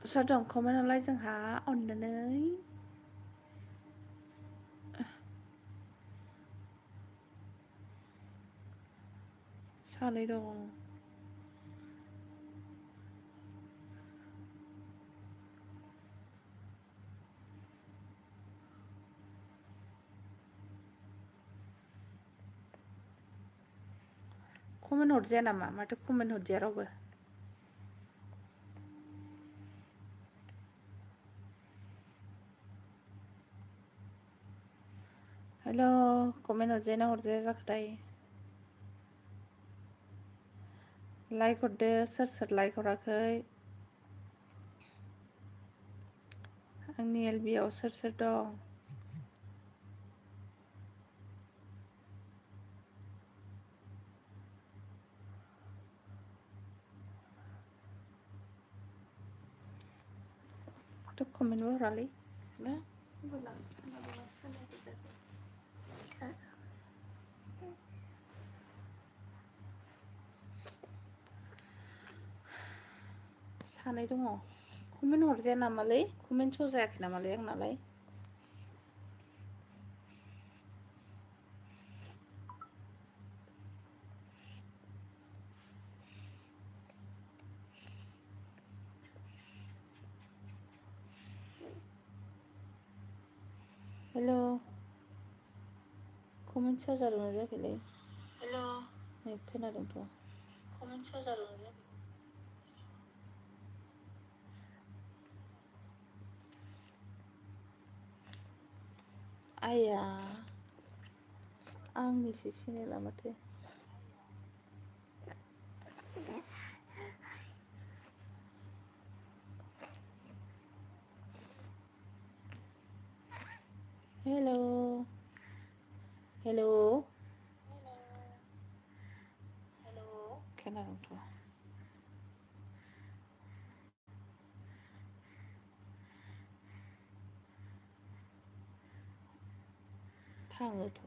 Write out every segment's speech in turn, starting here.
सोर दं कमेन्टआवलाय जोंहा अननानै सानै दं कमेन्ट हरजाया नामा माथो कमेन्ट हरजाया रावबो हेल' कमेन्ट हरजाया ना हरजाया जाखोथाय लाइक हरदो सोर लाइक हराखै आंनि एलबियाव सोर दं थ' कमेन्टबो हरालै ना सानै दङ कमेन्ट हरजाया नामालै कमेन्ट श' जायाखै नामालै आंनालाय हेल' कमेन्ट श' जादोंना जायाखैलै हेल' खोनादोंथ' कमेन्ट श' जादोंना जायाखै आया आंनिसो चेनेला माथो हेल' हेल' खोनादोंथ' थाङोथ'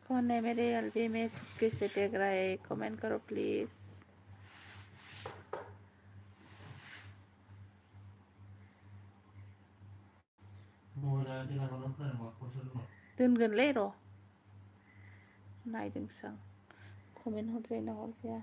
कौन है मेरे एलबी में किसे देख रहा है कमेंट करो प्लीज दोनगोनलै र' नायदोंसो आं कमेन्ट हरजायो ना हरजाया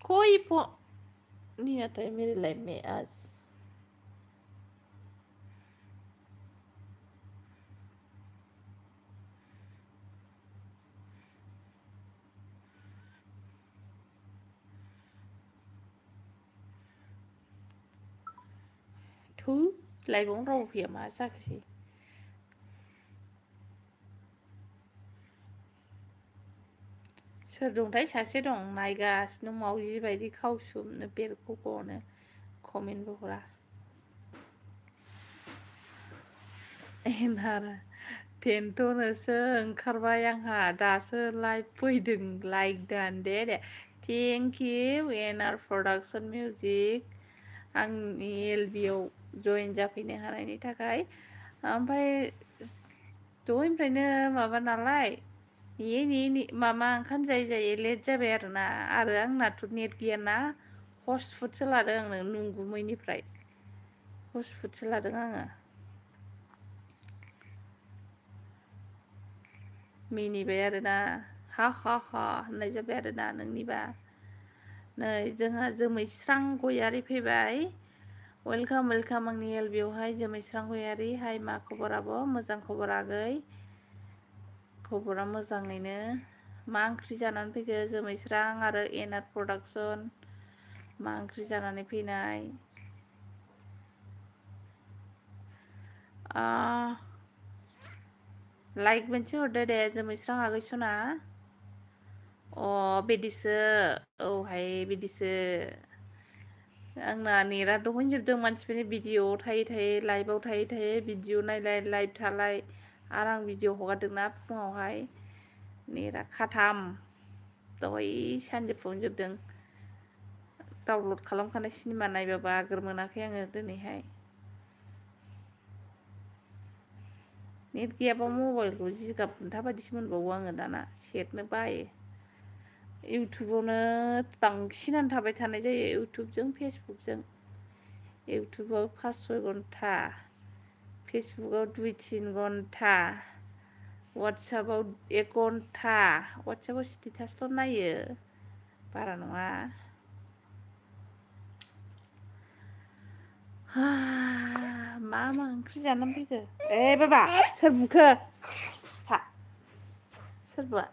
कोई नहीं आता है मेरे लाइफ में आज थू लाइफआवनो रावबो फैया मा जाखोसै सोर दंथाय सासे दं नायगासिनो मावजि बायदि खावसुमनो बेरख'ख'नो कमेन्टबो हरा एनार टेन्ट'नोसो ओंखारबाय आंहा दासो लाइभ फैदों लाइक दान दे थेंक इउ एनार प्रडाक्सन मिउजिक आंनि एलबियाव जइन जाफैनो हानायनि थाखाय ओमफ्राय दहायनिफ्रायनो माबा नालाय मामा ओंखाम जायै लेट जाबाय आरोना आरो आंनाथ' नेट गैयाना हटस्पटसो लादों आं नंगुमैनिफ्राय हटस्पटसो लादों आङो मिनिबाय आरोना हा होननाय जाबाय आरोना नोंनिबा नै जोंहा जोमैस्रां गयारि फैबाय वेलकाम आंनि एलबियावहाय जोमैस्रां गयारि हाय मा खबर आब' मोजां खबर आगै खबरा मोजाङैनो मा ओंख्रि जानानै फैखो जोमैस्रां आरो एनआर प्रडाक्सन मा ओंख्रि जानानै फैनाय लाइक मोनसे हरदो दे जोमैस्रां आगैसना बिदिसो औहाय बिदिसो आंना नेटआ दहनजोबदों मानसिफोरनि भिडिअ थायै थायै लाइभआव थायै थायै भिडिअ नायलाय लाइभ थालाय आरो आं भिडिअ हगारदोंना फुङावहाय नेटआ खाथाम दहाय सानजौफुआवनो जोबदों डाउनलड खालामखानाय सिनेमा नायबाबो आगोर मोनाखै आङो दिनैहाय नेट गैयाबा मबाइलखौ जिगाब बुन्था बायदिसो मोनबावो आङो दाना सेरनो बायो इउटुबावनो बांसिनानो थाबाय थानाय जायो इउटुबजों फेसबुकजों इउटुबाव 5-6 घन्टा फेसबुकाव 2-3 घन्टा वाट्सएपाव 1 घन्टा वाट्सएपाव स्टेटासल' नायो बारा नङा मा ओंख्रि जानानै फैखो बाबा सोर बुखो सोरबा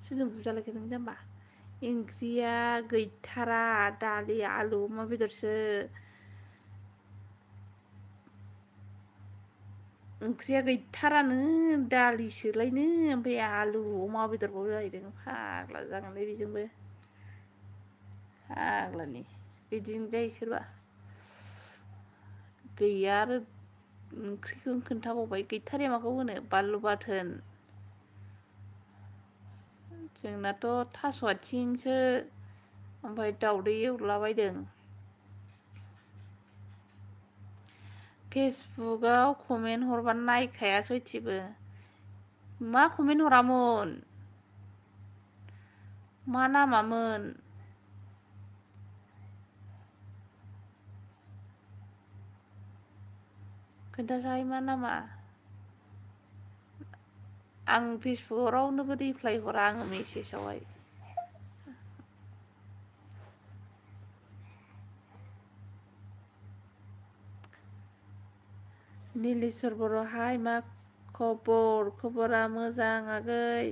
सोरजों बुजालायखो नों जाम्बा ओंख्रिया गैथारा दालि आलु अमा बेदरसो ओंख्रिया गैथारानो दालिसोलायनो ओमफ्राय आलु अमा बेदरबाव जाहैदों फाग्ला जागोनलै बेजोंबो फाग्लानि बिदिनो जायो सोरबा गैया आरो ओंख्रिखौनो खोन्थाबावबाय गैथारिया माखौ होनो बानलु बाथोन जोंनाथ' थास' आथिंसो ओमफ्राय दाउदै एवलाबायदों फेसबुकाव कमेन्ट हरबानो नायखाया सयथिबो मा कमेन्ट हरामोन मा नामामोन खोन्थासाय मा नामा आं फेसबुकाव रावनोबो रिप्लाय हरा आङो मेसेजावहाय नीलेश्वर बर' हाय मा खबरा मोजां आगै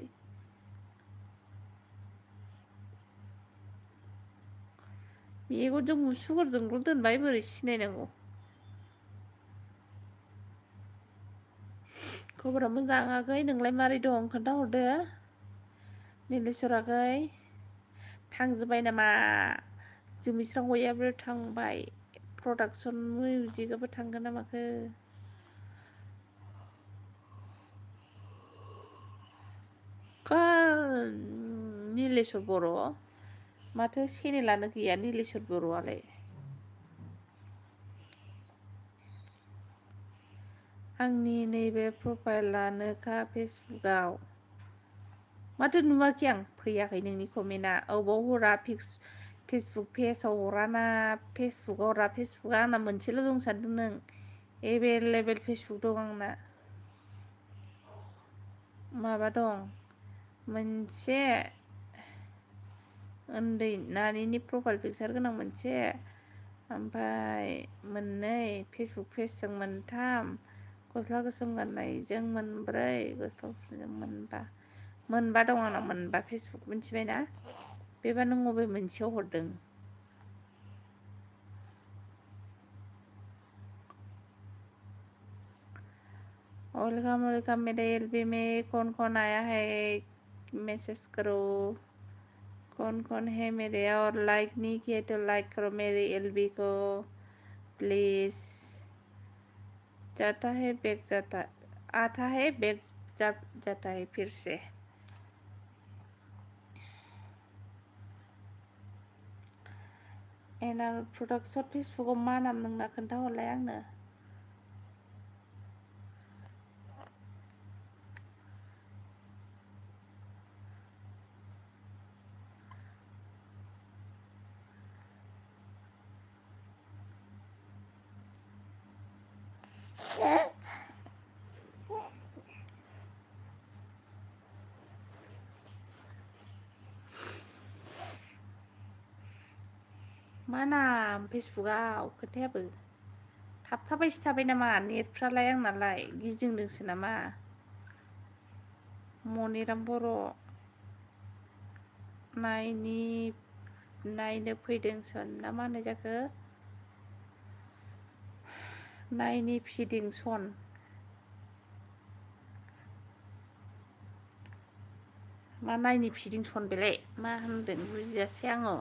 मेगनजों मुसुगुरजोंल' दोनबाय बोरै सिनायनांगौ खबरा मोजां आगै नोंलाय मारै दं खोन्थाहरदो नीलेश्वर आगै थांजोब्बाय नामा जोमैस्रां बयाबो थांबाय प्रडाक्सन मिउजिकआबो थांगोन ना माखो नीलेश्वर बर' माथो चेनेलानो गैया नीलेश्वर बर'आलाय आंनि नैबे प्रफाइलानोखा फेसबुकाव माथो नुवाखै आं फैयाखै नोंनि कमेन्टआ अबाव हरा फेसबुक पेजाव हराना फेसबुकाव हरा फेसबुकआ आंना मोनसेल' दं सानदों नों एभेलेबेल फेसबुक दं आंना माबा दं मोनसे उन्दै नानिनि प्रफाइल पिकचार गोनां मोनसे ओमफ्राय मोननै फेसबुक पेजजों मोनथाम गस्ला गोसोम गाननायजों मोनब्रै गस्ला गुफुरजों मोनबा दं आंनाव मोनबा फेसबुक मिथिबायना बेबा नों बबे मोनसेयाव हरदों वेलकम मेरे एलबी में कौन आया है मैसेज करो कौन है मेरे और लाइक नहीं किए तो लाइक करो मेरे एलबी को प्लीज जाता है बैग जाता आता है बैग जाता है फिर से एनआर प्रडाक्सन फेसबुकाव मा नाम नोंना खोन्थाहरलाय आंनो मा नाम फेसबुकाव खोन्थायाबो थाबथाबायसो थाबाय नामा नेटफ्रालाय आंनालाय गिदिंदोंसो नामा मनिराम बर' नायनो फैदोंसन ना मा होननाय जाखो नायनि फिदिंसन मा नायनि फिदिंसन बेलाय मा होनदों बुजियासै आङो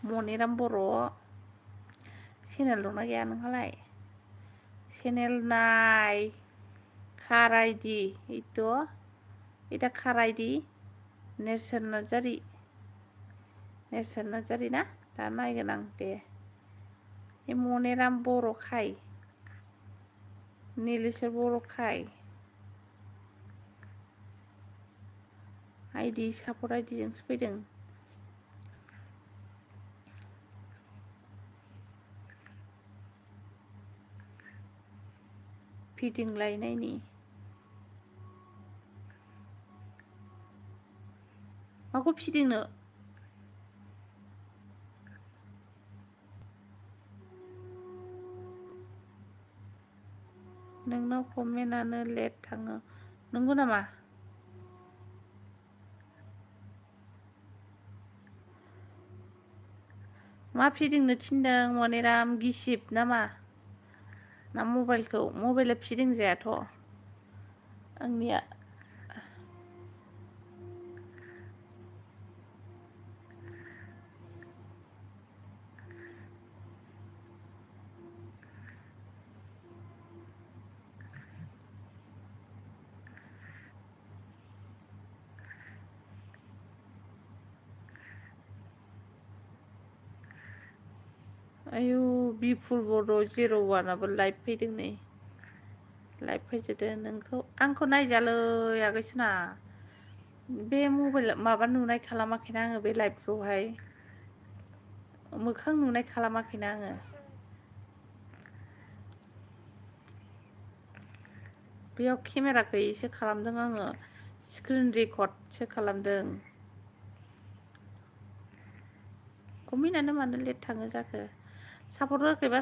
मनिराम बर' चेनेल दंना गैया नोंहालाय चेनेल नाय कार आइडि इथ' এটা कार आइडि नेरसोन नार्जारि ना दा नायगोन आं दे मनिराम बर'खाय नीलेश्वर बर'खाय आइडि सापर्ट आइडिजोंसो फैदों फिदिंलायनायनि माखौ फिदिंनो नोंनाव कमेन्टआनो लेट थाङो नंगौ नामा मा फिदिंनो थिनदों मनिराम गिसिब नामा ना मबाइला फिदिं जायाथ' आंनिया आयु बिपुल बर' 01आबो लाइभ फैदों नै लाइभ फैजोदों नोंखौ आंखौ नायजालै आगैसना बे मबाइल माबा नुनाय खालामाखैना आङो बे लाइभखौहाय मोखां नुनाय खालामाखैना आङो बेयाव केमेरा गैयैसो खालामदों आङो स्क्रिन रेकर्डसो खालामदों कमेन्टआनो मानो लेट थाङो जाखो सापर्ट होआखैबा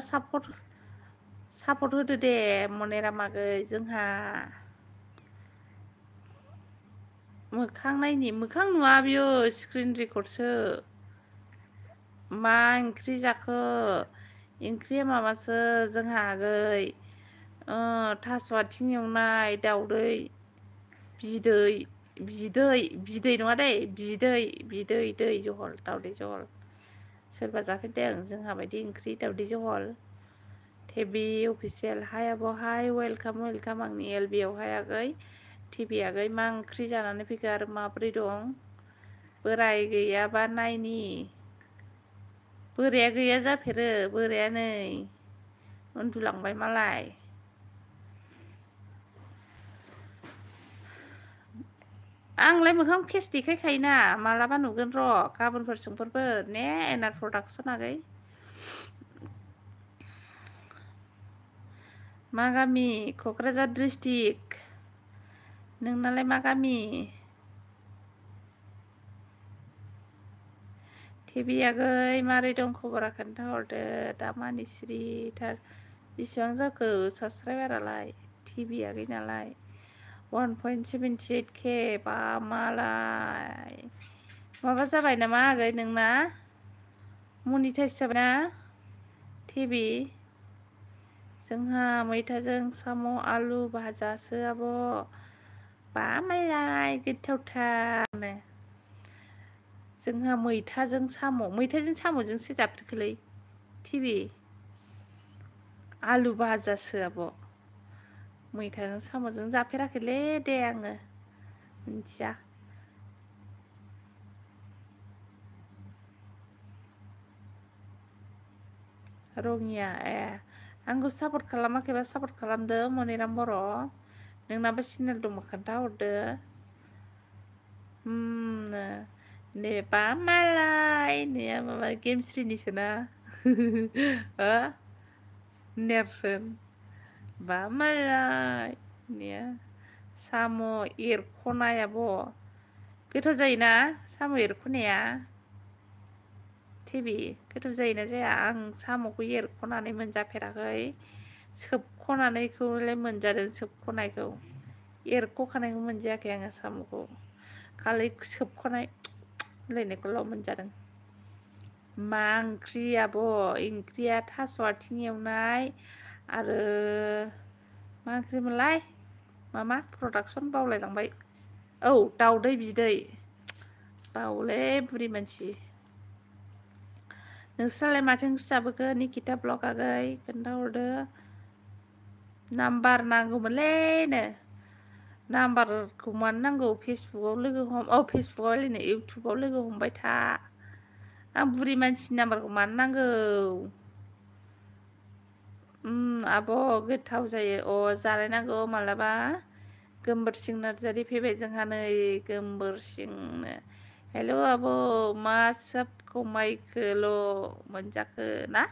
सापर्ट होदो दे मनिराम आगै जोंहा मोखां नायनि मोखां नुवा बियो स्क्रिन रेकर्डसो मा ओंख्रि जाखो ओंख्रिया माबासो जोंहा आगै थास' आथिं एवनाय दाउदै बिदै नङा दै बिदै दै जहल दाउदै जहल सोरबा जाफेरदों जोंहा बायदि ओंख्रि दाउदै जहल टिभि अफिसियेल हाय आब' हाय वेलकाम आंनि एलबि आवहाय आगै टिभि आगै मा ओंख्रि जानानै फैखो आरो माब्रै दं बोराय गैयाबा नायनि बोराया गैया जाफेरो बोराया नै उन्दुलांबाय मालाय आंलाय मोखां केस देखायखायोना मालाबा नुगोन र' गाबोनफोर समफोरफोर ने एनआर प्रडाक्सन आगै मा गामि क'क्राझार डिस्ट्रिक्ट नोंनालाय मा गामि टिभि आगै मारै दं खबरा खोन्थाहरदो दामानि सिरिथार बेसेबां जाखो साबसक्राइबारालाय टिभि आगै नालाय 1.78K बा मालाय माबा जाबाय नामा आगै नोंना मनिटाइज जाबायना टिभि जोंहा मैथाजों साम' आलु भाजासो आब' बा मालाय गोथावथारनो जोंहा मैथाजों साम'जोंसो जाफेरखोलै टिभि आलु भाजासो आब' मैथाजों साम'जों जाफेराखैलै दे आङो मिथिया रङिया आंखौ सापर्ट खालामाखैबा सापर्ट खालामदो मनिराम बर' नोंनाबो चेनेल दंबा खोन्थाहरदो दे बा मालाय नै माबा गेमस्रिनिसोना नेरसोन बा मालाय साम' एरख'नाय आब' गोथाव जायोना साम' एरख'नाया टिभि गोथाव जायोना जाया आं साम'खौ एरख'नानै मोनजाफेराखै सोबख'नानैखौलाय मोनजादों सोबख'नायखौ एरख'खानायखौ मोनजायाखै आङो साम'खौ खालि सोबख'नाय लायनायखौल' मोनजादों मा ओंख्रि आब' ओंख्रिया थास' आथिं एवनाय आरो मा ओंख्रिमोनलाय मा प्रडाक्सन बावलायलांबाय औ दाउदै बिदै बावले बुरि मानसि नोंस्रालाय माथो ओंख्रि जाबोखो निकिता ब्लग आगै खोन्थाहरदो नाम्बार नांगौमोनलैनो नाम्बारखौ मानो नांगौ फेसबुकआव लोगो हम फेसबुकआव लायनो इउटुबाव लोगो हमबाय था आं बुरि मानसिनि नाम्बारखौ मानो नांगौ आब' गोथाव जायो जानाय नांगौ मालाबा गोमबोरसिं नार्जारि फैबाय जोंहा नै गोमबोरसिंनो हेल' आब' मा खमायखोल' मोनजाखो ना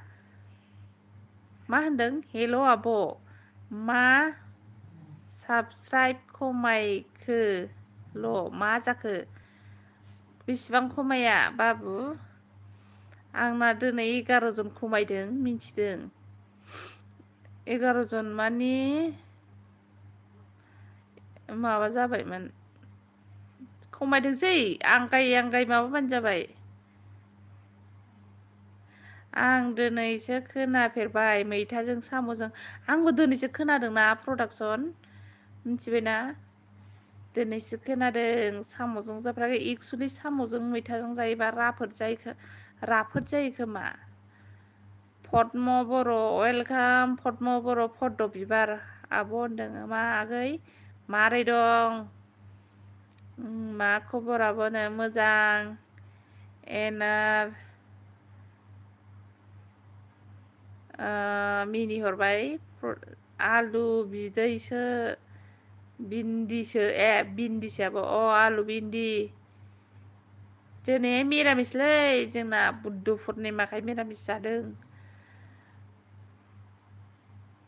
मा होनदों हेल' आब' मा साबस्क्राइब खमायखोल' मा जाखो बेसेबां खमाया बाबु आंना दिनै 11 जन खमायदों मिन्थिदों 11 जन मानि माबा जाबायमोन खमायदोंसै आंगाय माबाबानो जाबाय आं दिनैसो खोनाफेरबाय मैथाजों साम'जों आंबो दिनैसो खोनादोंना प्रडाक्सन मिथिबायना दिनैसो खोनादों साम'जों जाफेराखै एक्सुलि साम'जों मैथाजों जायोबा राफोद जायो खोमा पद्म बर' वेलकाम पद्म बर' पद्म बिबार आब' होनदों मा आगै मारै दं मा खबर आब'नो मोजां मिनिहरबाय आलु बिदैसो भिन्दिसो भिन्दिसो आब' आलु भिन्दि दिनै मिरामिसलै जोंना बुद्ध पुर्निमाखाय मिरामिस जादों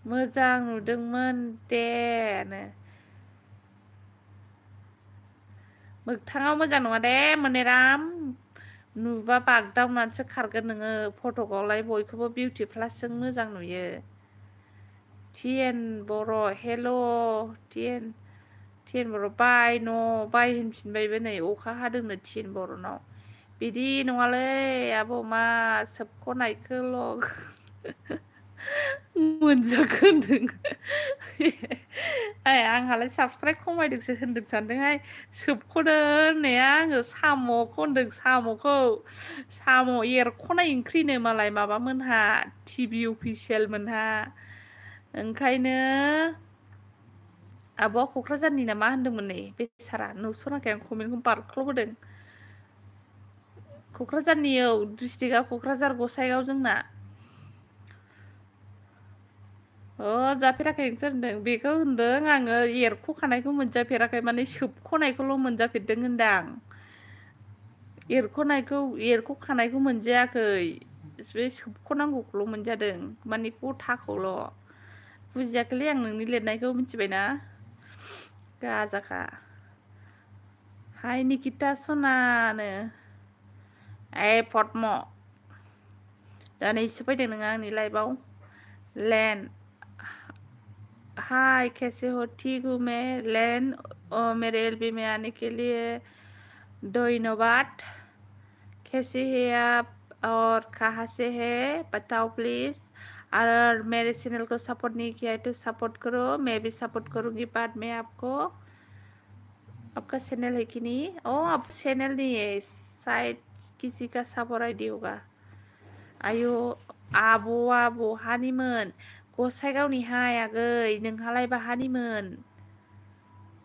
मोजां नुदोंमोन देनो मोगथाङाव मोजां नङा दे मोनेराम नुबा बागदावनानैसो खारगोन नोङो फटकआवलाय बयखौबो बिउटि प्लासजों मोजां नुयो टिएन बर' हेल' टिएन बर' बाय होनफिनबायबो नै अखा हादोंनो टिएन बर'नाव बिदि नङालै आब' मा सोबख'नायखौल' मोनजाखो होनदों आंहालाय साबसक्राइब खमायदोंसो होनदों सानदोंहाय सोबख'दो होननाया आङो साम'खौ होनदों साम' एरख'नाय ओंख्रिनो मालाय माबामोनहा टिभि अफिसियेल मोनहा ओंखायनो आब'आ क'क्राझारनि ना मा होनदोंमोन नै बेसारा नुसनाखै आं कमेन्टखौ बारख्ल'बोदों क'क्राझारनि डिस्ट्रिक्टआ क'क्राझार गसाइगाव जोंना जाफेराखै नोंसोर होनदों बेखौ होनदों आङो एरख'खानायखौ मोनजाफेराखै माने सोबख'नायखौल' मोनजाफेरदों होनदां एरख'खानायखौ मोनजायाखै बे सोबख'नांगौखौल' मोनजादों माने गथाखौल' बुजियाखैलै आं नोंनि लिरनायखौ मिथिबायना गाजाखा हाय निकिता सनानो पद्म दिनैसो फैदों नोङो आंनि लाइफआव लैन हाय कैसे हो ठीक हूँ मैं लैन मेरे एलबी में आने के लिए धन्यवाद कैसे है आप और कहाँ से है बताओ प्लीज़ और मेरे चैनल को सपोर्ट नहीं किया है तो सपोर्ट करो मैं भी सपोर्ट करूँगी बाद में आपको आपका चैनल है कि नहीं आप चैनल नहीं है शायद किसी का सपोर्ट आईडी होगा आयु आब'आ बहानिमोन गसाइगावनि हाय आगै नोंहालाय बहानिमोन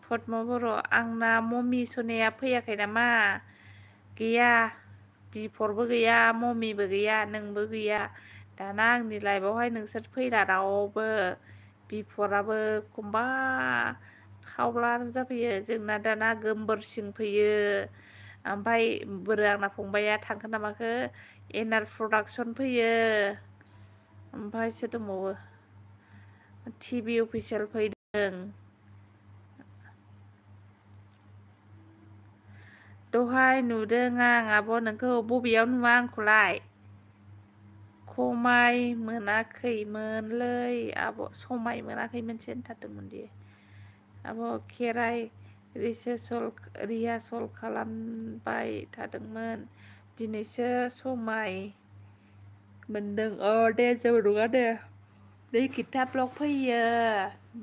पद्म बर' आंना मम्मी सनाया फैयाखै नामा गैया बिफरबो गैया मम्मीबो गैया नोंबो गैया दाना आंनि लाइफआवहाय नोंसोर फैला रावबो बिफराबो एखमबा खावब्ला जाफैयो जोंना दाना गोमबोरसिं फैयो ओमफ्राय बोरो आंना फंबाया थांखो नामाखो एनआर प्रडाक्सन फैयो ओमफ्राय सोर दंबावो टिभि अफिसियेल फैदों दहाय नुदों आं आब' नोंखौ बबेयाव नुवा आंखौलाय खमाय मोनाखैमोनलै आब' समाय मोनाखैमोन होनथारदोंमोन दि आब' खेराइ रिहार्सल खालामबाय थादोंमोन दिनैसो समाय मोनदों दे जेबो नङा दे निकिता ब्लग फैयो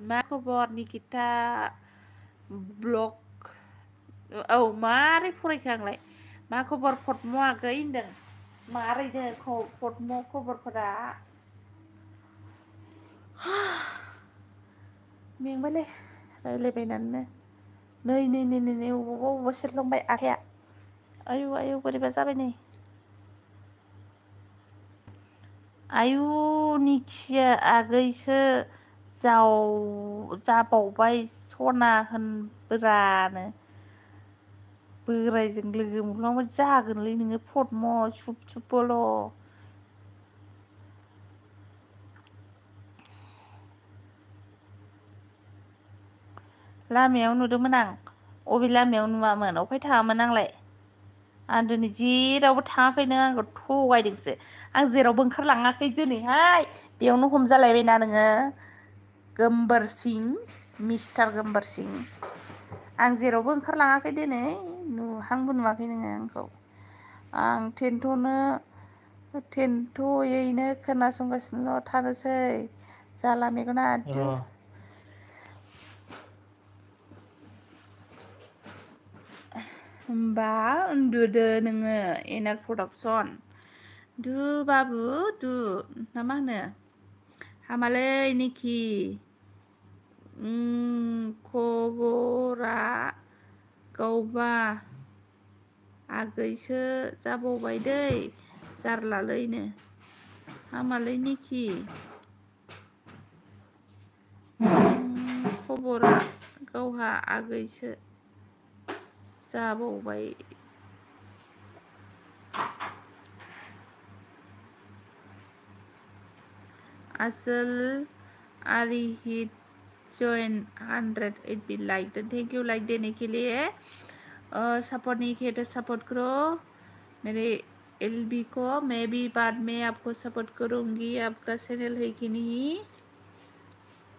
मा खबर निकिता ब्लग औ मारै फरायखो आंलाय मा खबर पद्म आगै होनदों मारैनो पद्म खबरफोरा मेंबायलै रायलायबायनानैनो नै अबावबा सेरलांबाय आखाया आयु बोरैबा जाबाय नै आयु निखिया आगैसो जाबावबाय सना होनब्रानो बोरायजों लोगो मोनफ्लांबा जागोनलै नोङो पद्म सुब लामायाव नुदोंमोन आं अबे लामायाव नुवामोन अफाय थाङामोन आंलाय आं दिनै जेरावबो थाङाखै नों आंखौ थगायदोंसो आं जेरावबो ओंखारलाङाखै दिनैहाय बेयावनो हमजालायबायना नोङो गोमबोरसिं मिस्टार गोमबोरसिं आं जेरावबो ओंखारलाङाखै दिनै नुहांबो नुवाखै नोङो आंखौ आं टेन्ट'यैनो खोनासंगासिनोल' थानोसै जाला मेगना होमबा उन्दुदो नोङो एनार प्रडाक्सन दु बाबु दु ना मा होनो हामालै निखि खबरा गावबा आगैसो जाबावबाय दै जारलालैनो हामालै निखि खबरा गावहा आगैसो जाबावबाय आसोल आरिहित जॉइन 108 भी लाइक देन थैंक यू लाइक देने के लिए सपोर्ट नहीं किया तो सपोर्ट करो मेरे एलबी को मैं भी बाद में आपको सपोर्ट करूंगी आपका चैनल है कि नहीं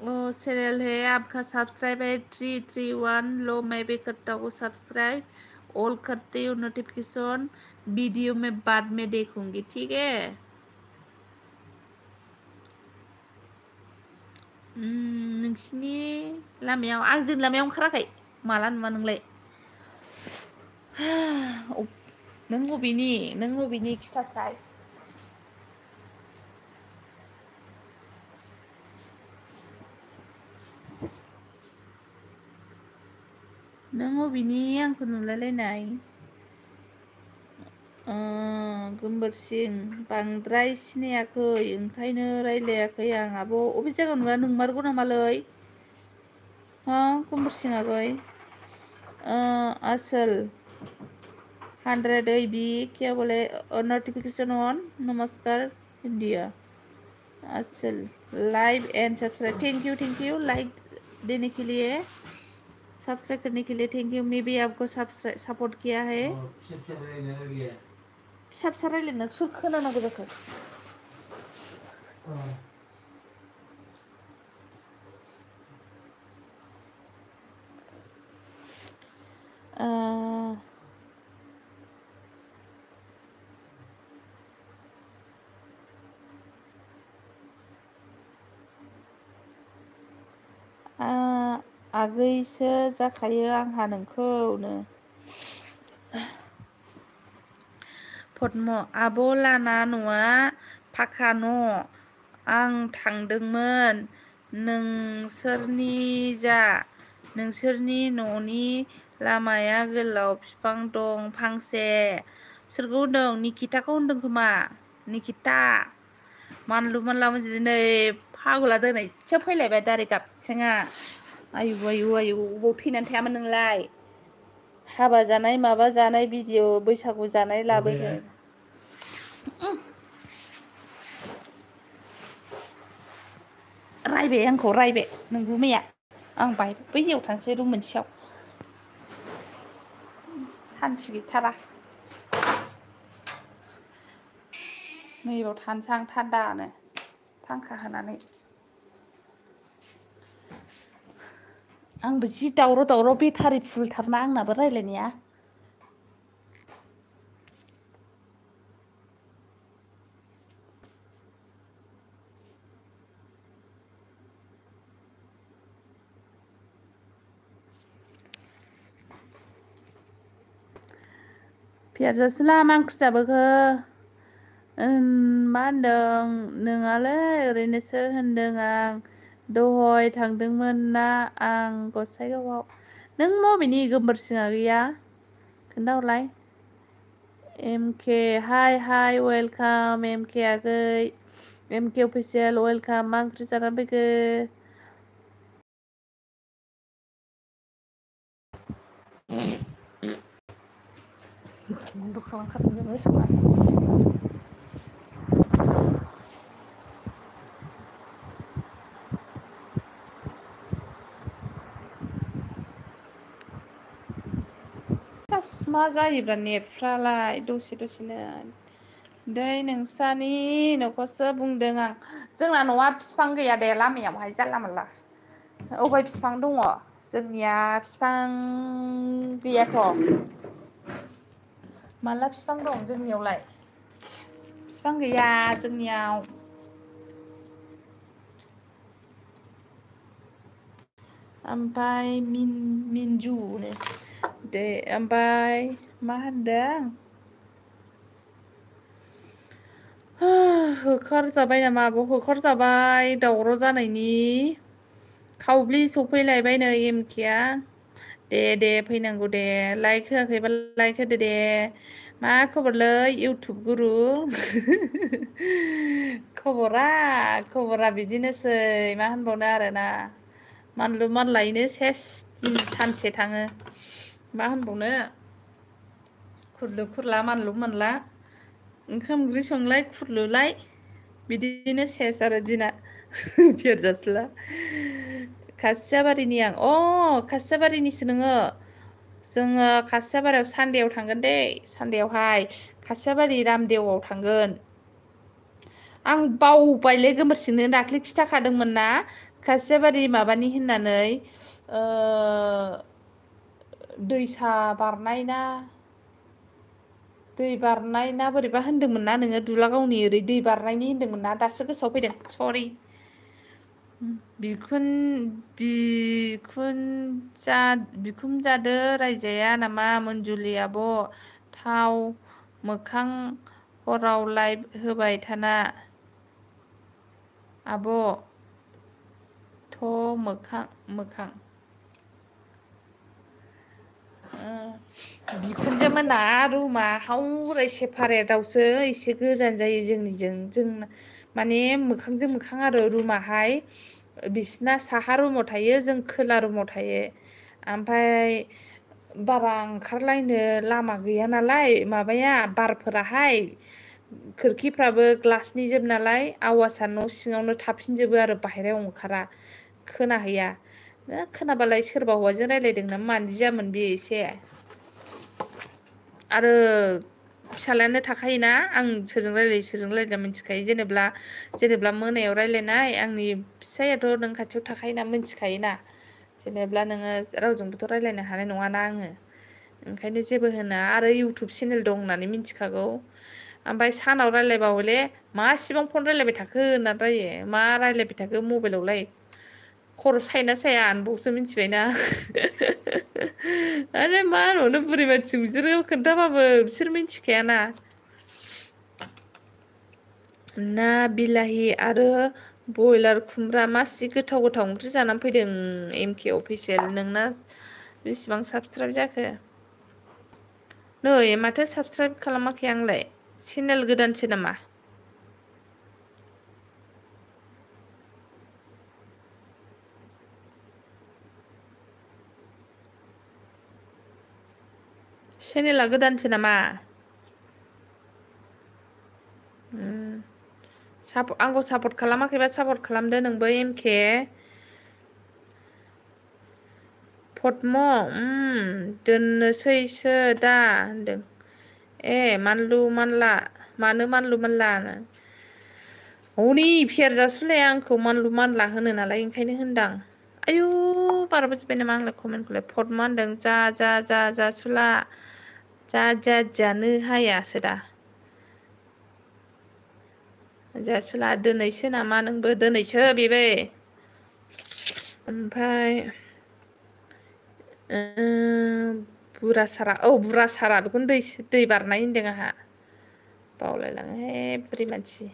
चैनल है आपका सब्सक्राइब है 331 लो मैं भी करता हूँ सब्सक्राइब ऑल करते हो नोटिफिकेशन वीडियो में बाद में देखूंगी ठीक है नोंसिनि लामायाव आं जोंनि लामायाव ओंखाराखै माला नुवा नोंलाय नों बबेनि खिथासाय नों बबेनि आंखौ नुलायलायनाय गोमबोरसिं बांद्राय सिनायाखै ओंखायनो रायलायाखै आं आब' अबे जायगायाव नुवा नंमारगौ नामालै गोमबोरसिं आगै आसल 100 भी क्या बोले नोटिफिकेशन ऑन नमस्कार इंडिया आसल live and subscribe thank you like देने के लिए सब्सक्राइब करने के लिए थैंक यू मैं भी आपको सपोर्ट किया है फिसा रायलायनो सोर खोनानांगौ जाखो आगैसो जाखायो आंहा नोंखौनो पद्म आब' लाना न'आ फाखा न' आं थांदोंमोन नोंसोरनि न'नि लामाया गोलाव बिफां दं फांसे सोरखौ होनदों निकिताखौ होनदों खोमा निकिता मानलु मानला दिनै फागला दिनैसो फैलायबाय दारि गाबसेङा आयु अबाव थैनानै थायामोन नोंलाय हाबा जानाय माबा जानाय भिडिअ बैसागु जानाय लाबोगोन रायबाय आंखौ रायबाय नोंगौ मैया आं बैयाव थांसै रुम मोनसेयाव सान्थि गैथारा नैबाव थानोसै आं थान्दानो फांखा होनानै आंबो जि दावराव बेटारि फुलथारना आंनाबो रायलायनाया फियाजासुला मा ओंख्रि जाबोखो मा होनदों नोंआलै ओरैनोसो होनदों आं दहाय थांदोंमोन ना आं गसाइगावआव नों मबेनि गोमबोरसिङा गैया खोन्थाहरलाय एमके हाय वेलकाम एमके आगै एमके अफिसियेल वेलकाम मा ओंख्रि जानानै फैखो बन्द' खालामखादों मोसौआ मा जायोब्रा नेटफ्रालाय दसेनो दै नोंसानि न'खौसो बुंदों आं जोंना न'आ बिफां गैया दे लामायावहाय जानला मोनला अबे बिफां दङ जोंनिया बिफां गैयाथ' माला बिफां दं जोंनियावलाय बिफां गैया जोंनियाव ओमफ्राय मिन्जुनो दे ओमफ्राय मा होनदों होखारजाबाय नामा आब' होखारजाबाय दावराव जानायनि खावब्लि सफैलायबाय नै एमकेआ दे फैनांगौ दे लाइक होआखैबा लाइक होदो दे मा खबरलै इउटुब गुरु खबरा बिदिनोसै मा होनबावनो आरोना मानलु मानलायैनो सेस दिन सानसे थाङो मा होनबावनो खुरलु खुरला मानलु मानला ओंखाम ओंख्रि संलाय खुरलुलाय बिदिनो सेस आरो दिना फेरजासुला खासियाबारिनि आं खासियाबारिनिसो नोङो जोङो खासियाबारियाव सानदेआव थांगोन दे सानदेआवहाय खासियाबारि रामदेवआव थांगोन आं बावबायलै गोमोरसिंनो दाख्लै खिथाखादोंमोन ना खासियाबारि माबानि होननानै दैसा बारनाय ना दै बारनाय ना बोरैबा होनदोंमोन ना नोङो दुलागावनि ओरै दै बारनायनि होनदोंमोन ना दासो गोसोआव फैदों सरि बिखुनजादो रायजाया नामा मन्जुलि आब' थाव मोखां हराव लाइभ होबाय थाना आब' मोखां बिखुनजो मोना रुमा हावराय सेपारेटआवसो एसे गोजान जायो जों माने मोखांजों मोखां आरो रुमाहाय बिसिना साहा रुमाव थायो जों खोला रुमाव थायो ओमफ्राय बारा ओंखारलायनो लामा गैया नालाय माबाया बारफोराहाय खोरखिफ्राबो ग्लासनि जोब नालाय आवाजआ न' सिङावनो थाफिनजोबो आरो बाहेरायाव ओंखारा खोनाहैया खोनाबालाय सोरबा हौवाजों रायलायदों ना मानदि जामोन बे एसे आरो फिसालायानो थाखायोना आं सोरजों रायलाया मिथिखायो जेनेब्ला मोनायाव रायलायनाय आंनि फिसायाथ' नों खाथियाव थाखायोना मिथिखायोना जेनेब्ला नोङो रावजोंबोथ' रायलायनो हानाय नङाना आङो ओंखायनो जेबो होना आरो इउटुब चेनेल दं होननानै मिथिखागौ ओमफ्राय सानाव रायलायबा हले मासिबां फन रायलायबाय थाखो होननानै रायो मा रायलायबाय थाखो मबाइलावलाय खर' सायोना साया होनबावसो मिथिबायना आरो मा होनबावनो बुरै मानसि बिसोरो खोन्थाबाबो बिसोर मिथिखायाना ना बिलाहि आरो बयलार खुमब्रा मासि गोथाव ओंख्रि जानानै फैदों एमके अफिसियेल नोंना बेसेबां साबसक्राइब जाखो नै माथो साबसक्राइब खालामाखै आंलाय चेनेल गोदानसो नामा चेनेला गोदानसो नामा आंखौ सापर्ट खालामाखैबा सापर्ट खालामदो नोंबो एमके पद्म दोननोसैसो दा होनदों मानलु मानला मानो मानलु मानला हनै फियार जासुलाया आंखौ मानलु मानला होनो नालाय ओंखायनो होनदां। आयु बारा बुजिबाय नामा आंलाय कमेन्टखौलाय फट मा होनदों जा जासुला जानो हायासो दा जासुला दिनैसो नामा नोंबो दिनैसो बेबो ओमफ्राय बुरा सारा बुरा सारा बेखौनो दै बारनाय होनदों आंहा बावलायलाङोहाय बुरि मानसि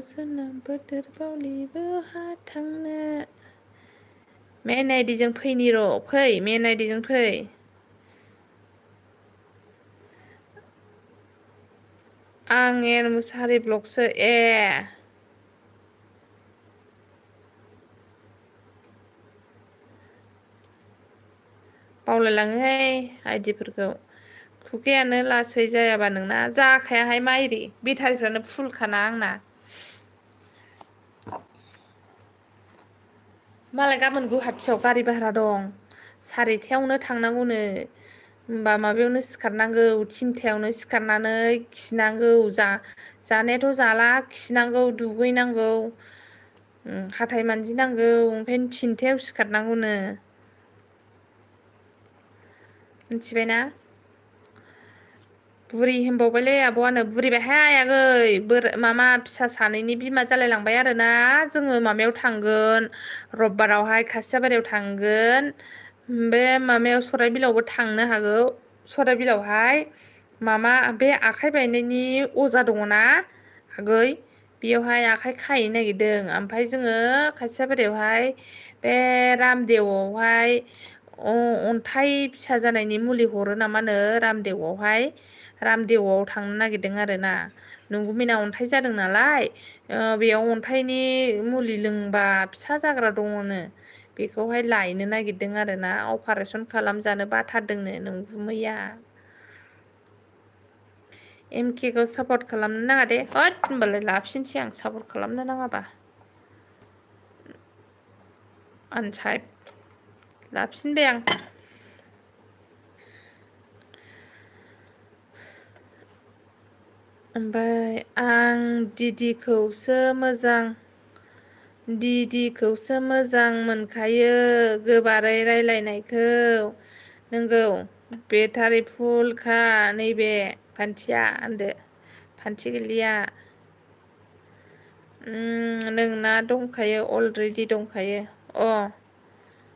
सोनाब बोथोर बावलिबो हा थांनो मेन आइडिजों फैनि र' फै मेन आइडिजों फै आं एन मुसाहारि ब्लगसो बावलायलाङोहाय आइडिफोरखौ खुगायानो लासै जायाबा नोंना जाखायाहाय माइरि बेटारिफ्रानो फुलखाना आंना मालाय गाबोन गुवाहाटियाव गारि भारा दं 4:30आवनो थांनांगौनो होमबा माबायावनो सिखारनांगौ 3:00आवनो सिखारनानै खिनांगौ जानायाथ' जाला खिनांगौ दुगैनांगौ हाथाय मानजिनांगौ ओमफ्राय 3:00आव सिखारनांगौनो मिथिबायना बुरि होनबावबायलै आब'आनो बुरिबायहाय आगै मामा फिसा सानैनि बिमा जालायलांबाय आरोना जोङो माबायाव थांगोन रबिबारावहाय खासियाबारियाव थांगोन बे माबायाव सराइबिलावबो थांनो हागौ सराइबिलावहाय मामा बे आखाइ बायनायनि अजा दङना आगै बेयावहाय आखाइ खाहैनो नागिरदों ओमफ्राय जोङो खासियाबारियावहाय बे रामदेवआवहाय अन्थाइ फिसा जानायनि मुलि हरो नामानो रामदेवआव थांनो नागिरदों आरोना नंगुमैना अन्थाइ जादों नालाय बेयाव अन्थाइनि मुलि लोंबा फिसा जाग्रा दङनो बेखौहाय लायनो नागिरदों आरोना अपारेसन खालामजानो बाथारदोंनो नोंगुमैया MK खौ सापर्ट खालामनो नाङा दे होमबालाय लाफिनसै आं सापर्ट खालामनो नाङाबा आनसाइड लाफिनबाय आं ओमफ्राय आं दिदिखौसो मोजां मोनखायो गोबारै रायलायनायखौ नोंगौ बेटारि फुलखा नैबे फान्थिया होनदो फान्थि गोरलैया नोंना दंखायो अलरेडि दंखायो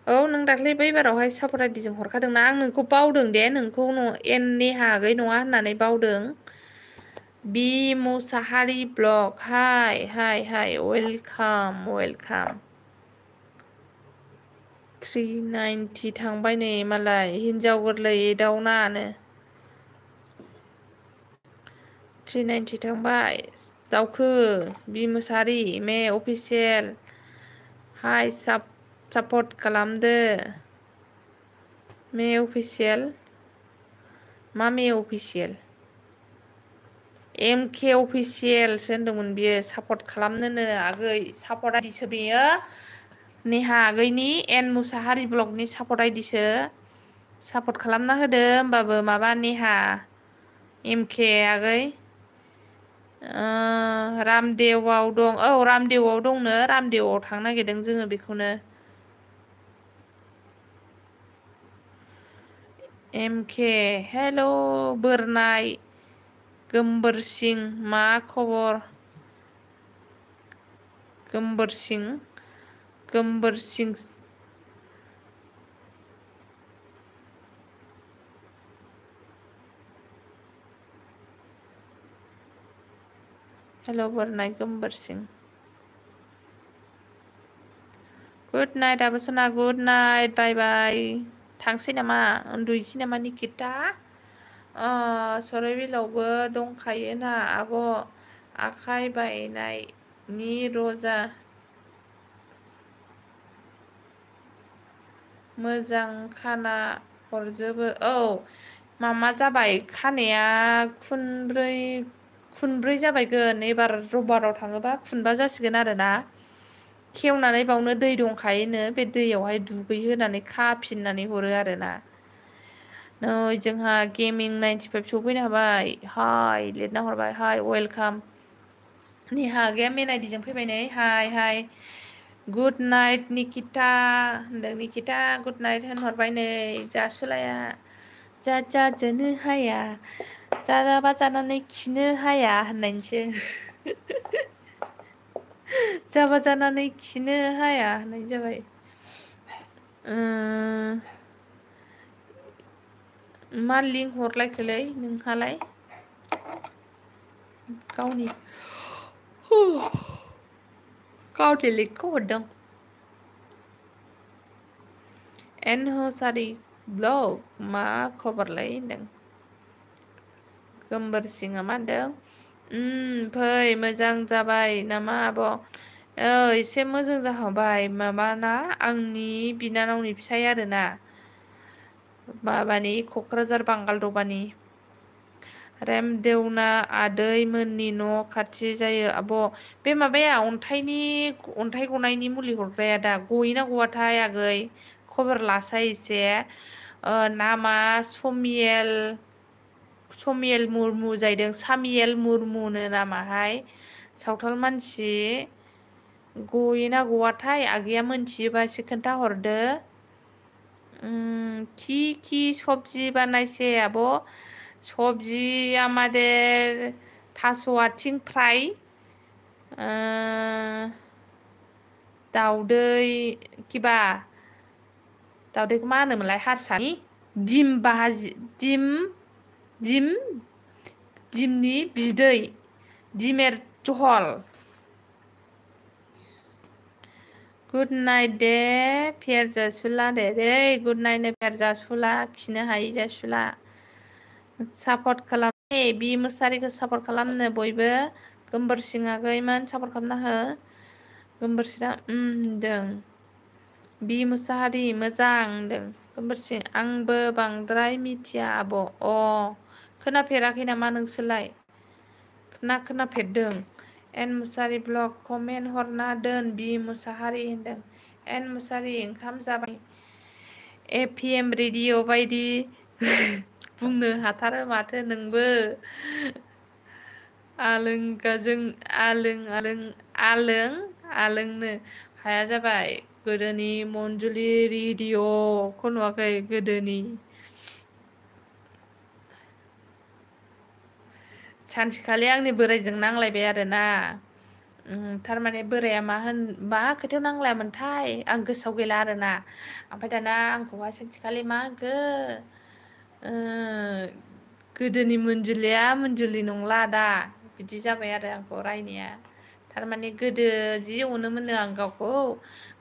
औ नों दाख्लै बैबारावहाय सापर्ट आइदिजों हरखादोंना आं नोंखौ बावदों दे नोंखौ नेहा आगै नङा होननानै बावदों बि मुसाहारि ब्लग हाय वेलकाम 390 थांबाय नै मालाय हिनजाव गोरलै एदावनानो 390 थांबाय दाउखो बि मुसाहारि मे अफिसियेल हाय सापर्ट खालामदो मे अफिसियेल मा मे अफिसियेल MK अफिसियेलसो होनदोंमोन बियो सापर्ट खालामनोनो आगै सापर्ट आइदिसो बेयो नेहा आगैनि एन मुसाहारि ब्लगनि सापर्ट आइदिसो सापर्ट खालामना होदो होमबाबो माबा नेहा MK आगै रामदेवआव दं रामदेवआव दंनो रामदेवआव थांनो नागिरदों जोङो बेखौनो MK हेल' बोरनाय गोमबोरसिं मा खबर गोमबोरसिं हेल' बोरनाय गोमबोरसिं गुड नाइट आब'सना गुड नाइट बाय बाय थांसै नामा उन्दुहैसै नामा निकिता सराइबिलावबो दंखायोना आब' आखाइ बायनायनि रजा मोजां खाना हरजोबो मामा जाबाय खानाया खुनब्रै जाबायगोन एबार रबिबाराव थाङोबा खुनबा जासिगोन आरोना खेवनानै बावनो दै दंखायोनो बे दैयावहाय दुगैहोनानै खाफिननानै हरो आरोना नै जोंहा गेमिं 95 सफैनो हाबाय हाय लिरना हरबाय हाय वेलकाम निहा गैया मेन आइडिजों फैबाय नै हाय गुड नाइट निकिता होनदों निकिता गुड नाइट होनहरबाय नै जासुलाया जाजोनो हाया जाजाबा जानानै खिनो हाया होननायसो जाबा जानानै खिनो हाया होननाय जाबाय मा लिंक हरलायखोलै नोंहालाय गावनि लिंकखौ हरदों एन हसारि ब्लग मा खबरलाय होनदों गोमबोर सिंआ मा होनदों फै मोजां जाबाय नामा आब' एसे मोजां जाहांबाय माबाना आंनि बिनानावनि फिसाय आरोना माबानि क'क्राझार बांगालदबानि रेमदेवना आदैमोननि न' खाथि जायो आब' बे माबाया अन्थाइ गनायनि मुलि हरग्राया दा गयोना गवाथाय आगै खबर लासाय एसे नामा समियेल मुरमु जाहैदों सामियेल मुरमुनो नामाहाय सावथाल मानसि गयोना गवाथाय आगैया मोनथियोबा एसे खोन्थाहरदो কি সবজি বানাইছে আবো সবজি আমাদের थास' आथिं फ्राय दाउदै किबा दाउदैखौ मा होनोमोनलाय हारसानि दिमनि बिदै दिमेर जहल गुड नाइट दे फेर जासुला दे गुड नाइट ने फेर जासुला खिनो हायि जासुला सापर्ट खालाम बि मोसारिखौ सापर्ट खालामनो बयबो गोमबोरसिं आगैमोन सापर्ट खालामना हो गोमबोरसिङा होनदों बि मुसाहारि मोजां होनदों गोमबोरसिं आंबो बांद्राय मिथिया आब' खोनाफेराखै नामा नोंसोरलाय खोनाफेरदों एन मुसारि ब्लग कमेन्ट हरना दोन बि मुसाहारि होनदों एन मुसारि ओंखाम जाबाय एफएम रेडिअ बायदि बुंनो हाथारो माथो नोंबो आलोंनो हाया जाबाय गोदोनि मन्जुलि रेडिअखौ नुवाखै गोदोनि सानसेखालि आंनि बोराइजों नांलायबाय आरोना थारमाने बोराया मा खोथायाव नांलायामोनथाय आं गोसोआव गैला आरोना ओमफ्राय दाना आंखौहाय सानसेखालि मा होनखो गोदोनि मन्जुलि नंला दा बिदि जाबाय आरो आंखौ रायनाया थारमाने गोदो जि अनोमोननो आं गावखौ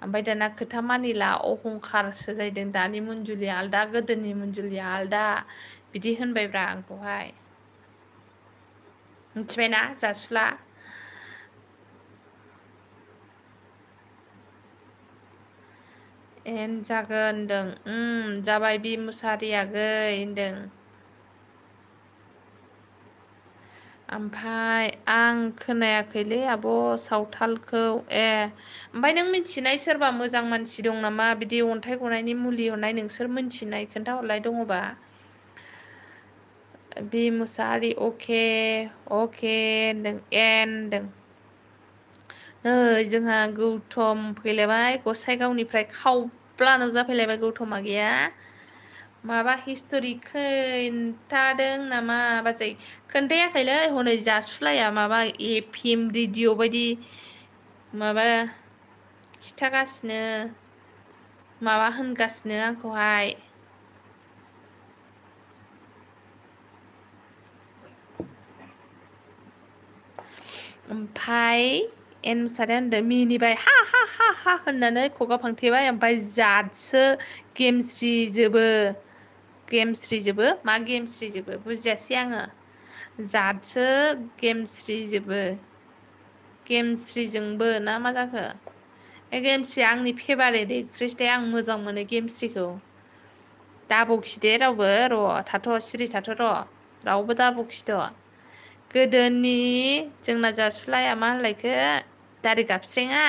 ओमफ्राय दाना खोथा मानिला अहंखारसो जाहैदों दानि मन्जुलिया आलदा गोदोनि मन्जुलिया आलदा बिदि होनबायब्रा आंखौहाय मिथिबायना जासुला एन जागोन होनदों जाबाय बि मुसाहारि आगै होनदों ओमफ्राय आं खोनायाखैलै आब' सावथालखौ ओमफ्राय नों मिथिनाय सोरबा मोजां मानसि दं नामा बिदि अन्थाइ गनायनि मुलि हरनाय नोंसोर मिथिनाय खोन्थाहरलाय दङबा बि मुसाहारि अके होनदों एन होनदों नै जोंहा गौतम फैलायबाय गसाइगावनिफ्राय खावब्ला नुजाफैलायबाय गौतम आगैया माबा हिस्ट'रि खोन्थादों नामा बाजै खोन्थायाखैलै हनै जासुलाया माबा एफएम रेडिअ बायदि माबा खिथागासिनो माबा होनगासिनो आंखौहाय ओमफ्राय एन मुसाहारिया होनदों मिनिबाय हा होननानै खगा फांथेबाय ओमफ्राय जादसो गेमस्रिजोबो मा गेमस्रिजोबो बुजियासै आङो जादसो गेमस्रिजोंबो ना मा जाखो गेमस्रिया आंनि फेभारेट एक्ट्रेस दे आं मोजां मोनो गेमस्रिखौ दाबोखिदे रावबो थाथ' सिरि थाथ' रावबो दाबोखिथ' गोदोनि जोंना जासुलाया मा होनलायखो दारि गाबस्रिङा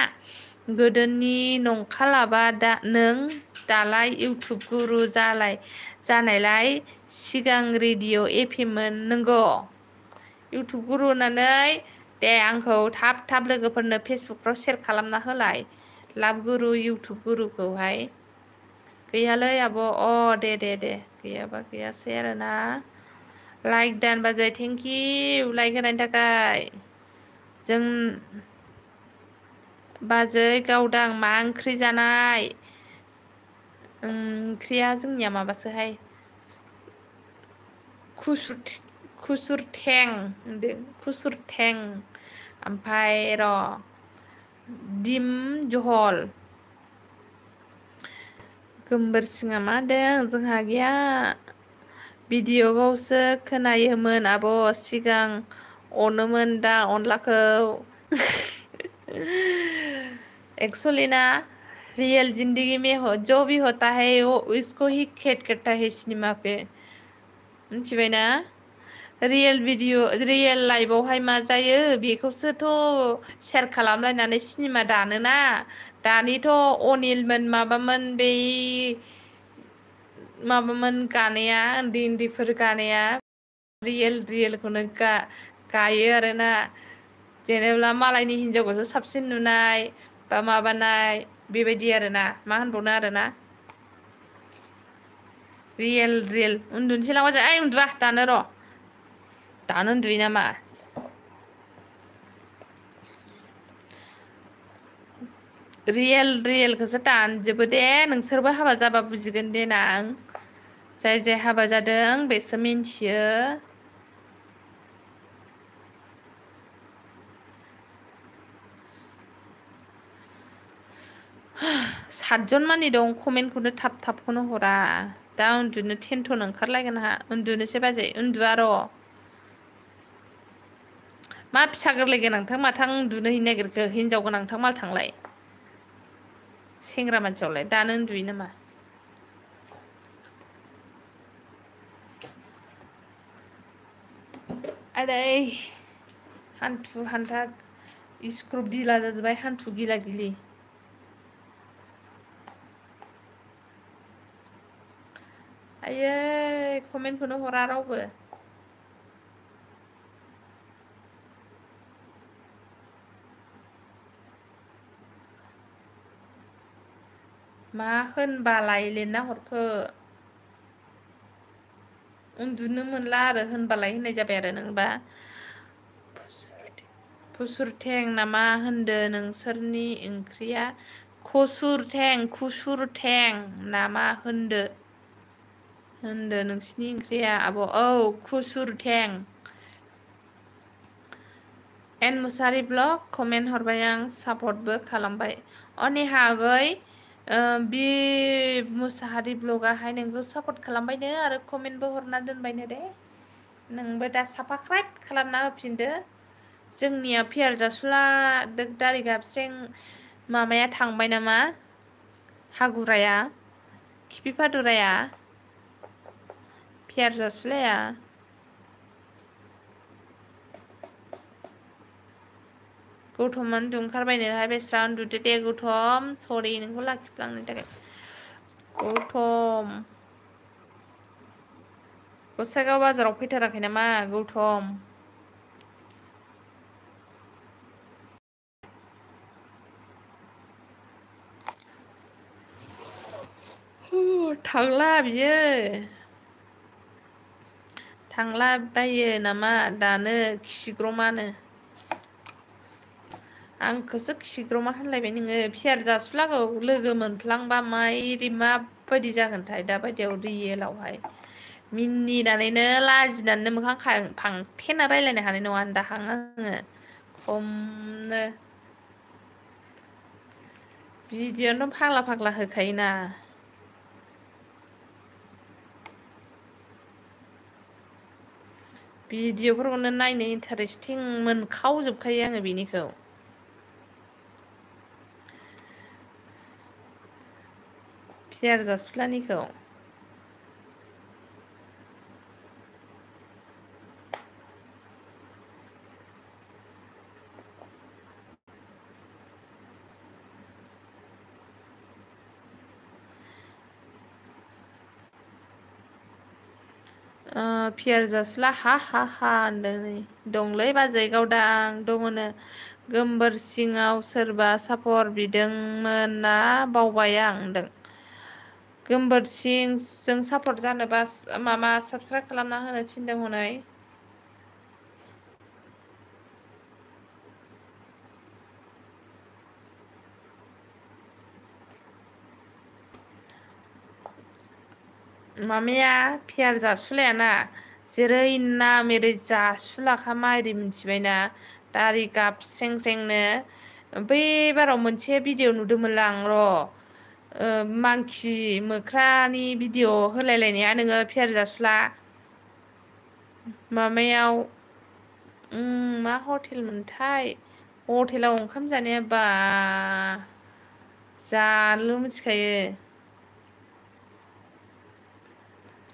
गोदोनि नंखालाबा नों दालाय इउटुब गुरु जानायलाय सिगां रेडिअ FM मोन नंगौ इउटुब गुरु होननानै दे आंखौ थाब लोगोफोरनो फेसबुकफ्राव शेयार खालामना होलाय लाभ गुरु इउटुब गुरुखौहाय गैयालै आब' दे गैयाबा गैयासै आरोना लाइक दान बाजै थेंकिउ लाइक होनायनि थाखाय जों बाजै गावदां मा ओंख्रि जानाय ओंख्रिया जोंनिया माबासोहाय खुसुर थें ओमफ्राय दिम जहल गोमबोरसिङा मा होनदों जोंहा गैया भिडिअ'आवसो खोनायोमोन आब' सिगां अनोमोन दा अनलाखौ एक्चुअली ना रियल जिंदगी में जो भी होता है वो उसको ही खेट करता है सिनेमा पे मिथिबायना रियल लाइफआवहाय मा जायो बेखौसोथ' शेयार खालामलायनानै सिनेमा दानोना दानिथ' अनिलमोन माबामोन गानाया उन्दैफोर गानाया रियेलखौनो गायो आरोना जेनेबा मालायनि हिनजावखौसो साबसिन नुनाय बा माबानाय बेबायदि आरोना मा होनबावनो आरोना रियेल उन्दुनोसै लांबा जों उन्दुआ दानो उन्दुयो नामा रियेलखौसो दानजोबो दे नोंसोरबो हाबा जाबा बुजिगोन देनां जाय हाबा जादों बेसो मिन्थियो सातजन मानि दं कमेन्टखौनो थाबखौनो हरा दा उन्दुनो टेनसन ओंखारलायगोन आंहा उन्दुनोसै बाजै उन्दुआ मा फिसा गोरलै गोनांथां माथां उन्दुनो हैनो नागिरखो हिनजाव गोनांथां मालथांलाय सेंग्रा मानसियावलाय दानो उन्दुयो नामा आदै हान्थु हान्था स्क्रुब ढिला जाजोब्बाय हान्थु गिला गिलि आयै कमेन्टखौनो हरा रावबो मा होनबालाय लिरना हरखो उन्दुनो मोनला आरो होनबालाय होननाय जाबाय आरो नोंबा खुसुर थें नामा होनदो नोंसोरनि ओंख्रिया खुसुर थें नामा होनदो नोंसिनि ओंख्रिया आब' खुसुर थें एन मुसारि ब्लग कमेन्ट हरबाय आं सापर्टबो खालामबाय नेहा आगै बे मुसाहारि ब्लगाहाय नोंखौ सापर्ट खालामबायनो आरो कमेन्टबो हरना दोनबायनो दे नोंबो दा साबसक्राइब खालामना होफिनदो जोंनिया पियार जासुला दारि गाबस्रें मामाया थांबाय नामा हागुराया खिफि फादुराया पियार जासुलाया गौथम उन्दुंखारबायनोहाय बेस्रा उन्दुदो दे गौथम सरि नोंखौ लाखिफ्लांनो थाखाय गौथम गसाइगाव बाजाराव फैथाराखै नामा गौथम थांला बियो थांला बायो नामा दानो खिग्रमानो आंखौसो खिग्रमा होनलायबाय नोङो पियार जासुलागौ लोगो मोनफ्लांबा माबायदि जागोनथाय दाबायदियाव रियेलावहाय मिनिनानैनो लाजिनानैनो मोखां फांथेना रायज्लायनो हानाय नङा दाहां आङो खमनो भिडिअ'आवनो फाग्ला होखायोना भिडिअ'फोरखौनो नायनो इन्टारेस्टिं मोनखावजोबखायो आङो बिनिखौ पियार जासुलानिखौ पियार जासुला हा हा हा होनदों नै दंलै बाजै गावदां दङनो गोमबोर सिङाव सोरबा सापर बिदोंमोन ना बावबाय आं होनदों गोमबोर सिंजों सापर्ट जानोबा माबा साबसक्राइब खालामना होनो थिनदों हनै मामाया पियार जासुलायाना जेरै नाम एरै जासुलाखा मा एरै मिथिबायना दारि गाब स्रें स्रेंनो बै बाराव मोनसे भिडिअ नुदोंमोनलां मांखि मोख्रानि भिडिअ होलायलायनाया नोङो पियार जासुला माबायाव मा हटेल मोनथाय हटेलाव ओंखाम जानाया बा जानोल' मिथिखायो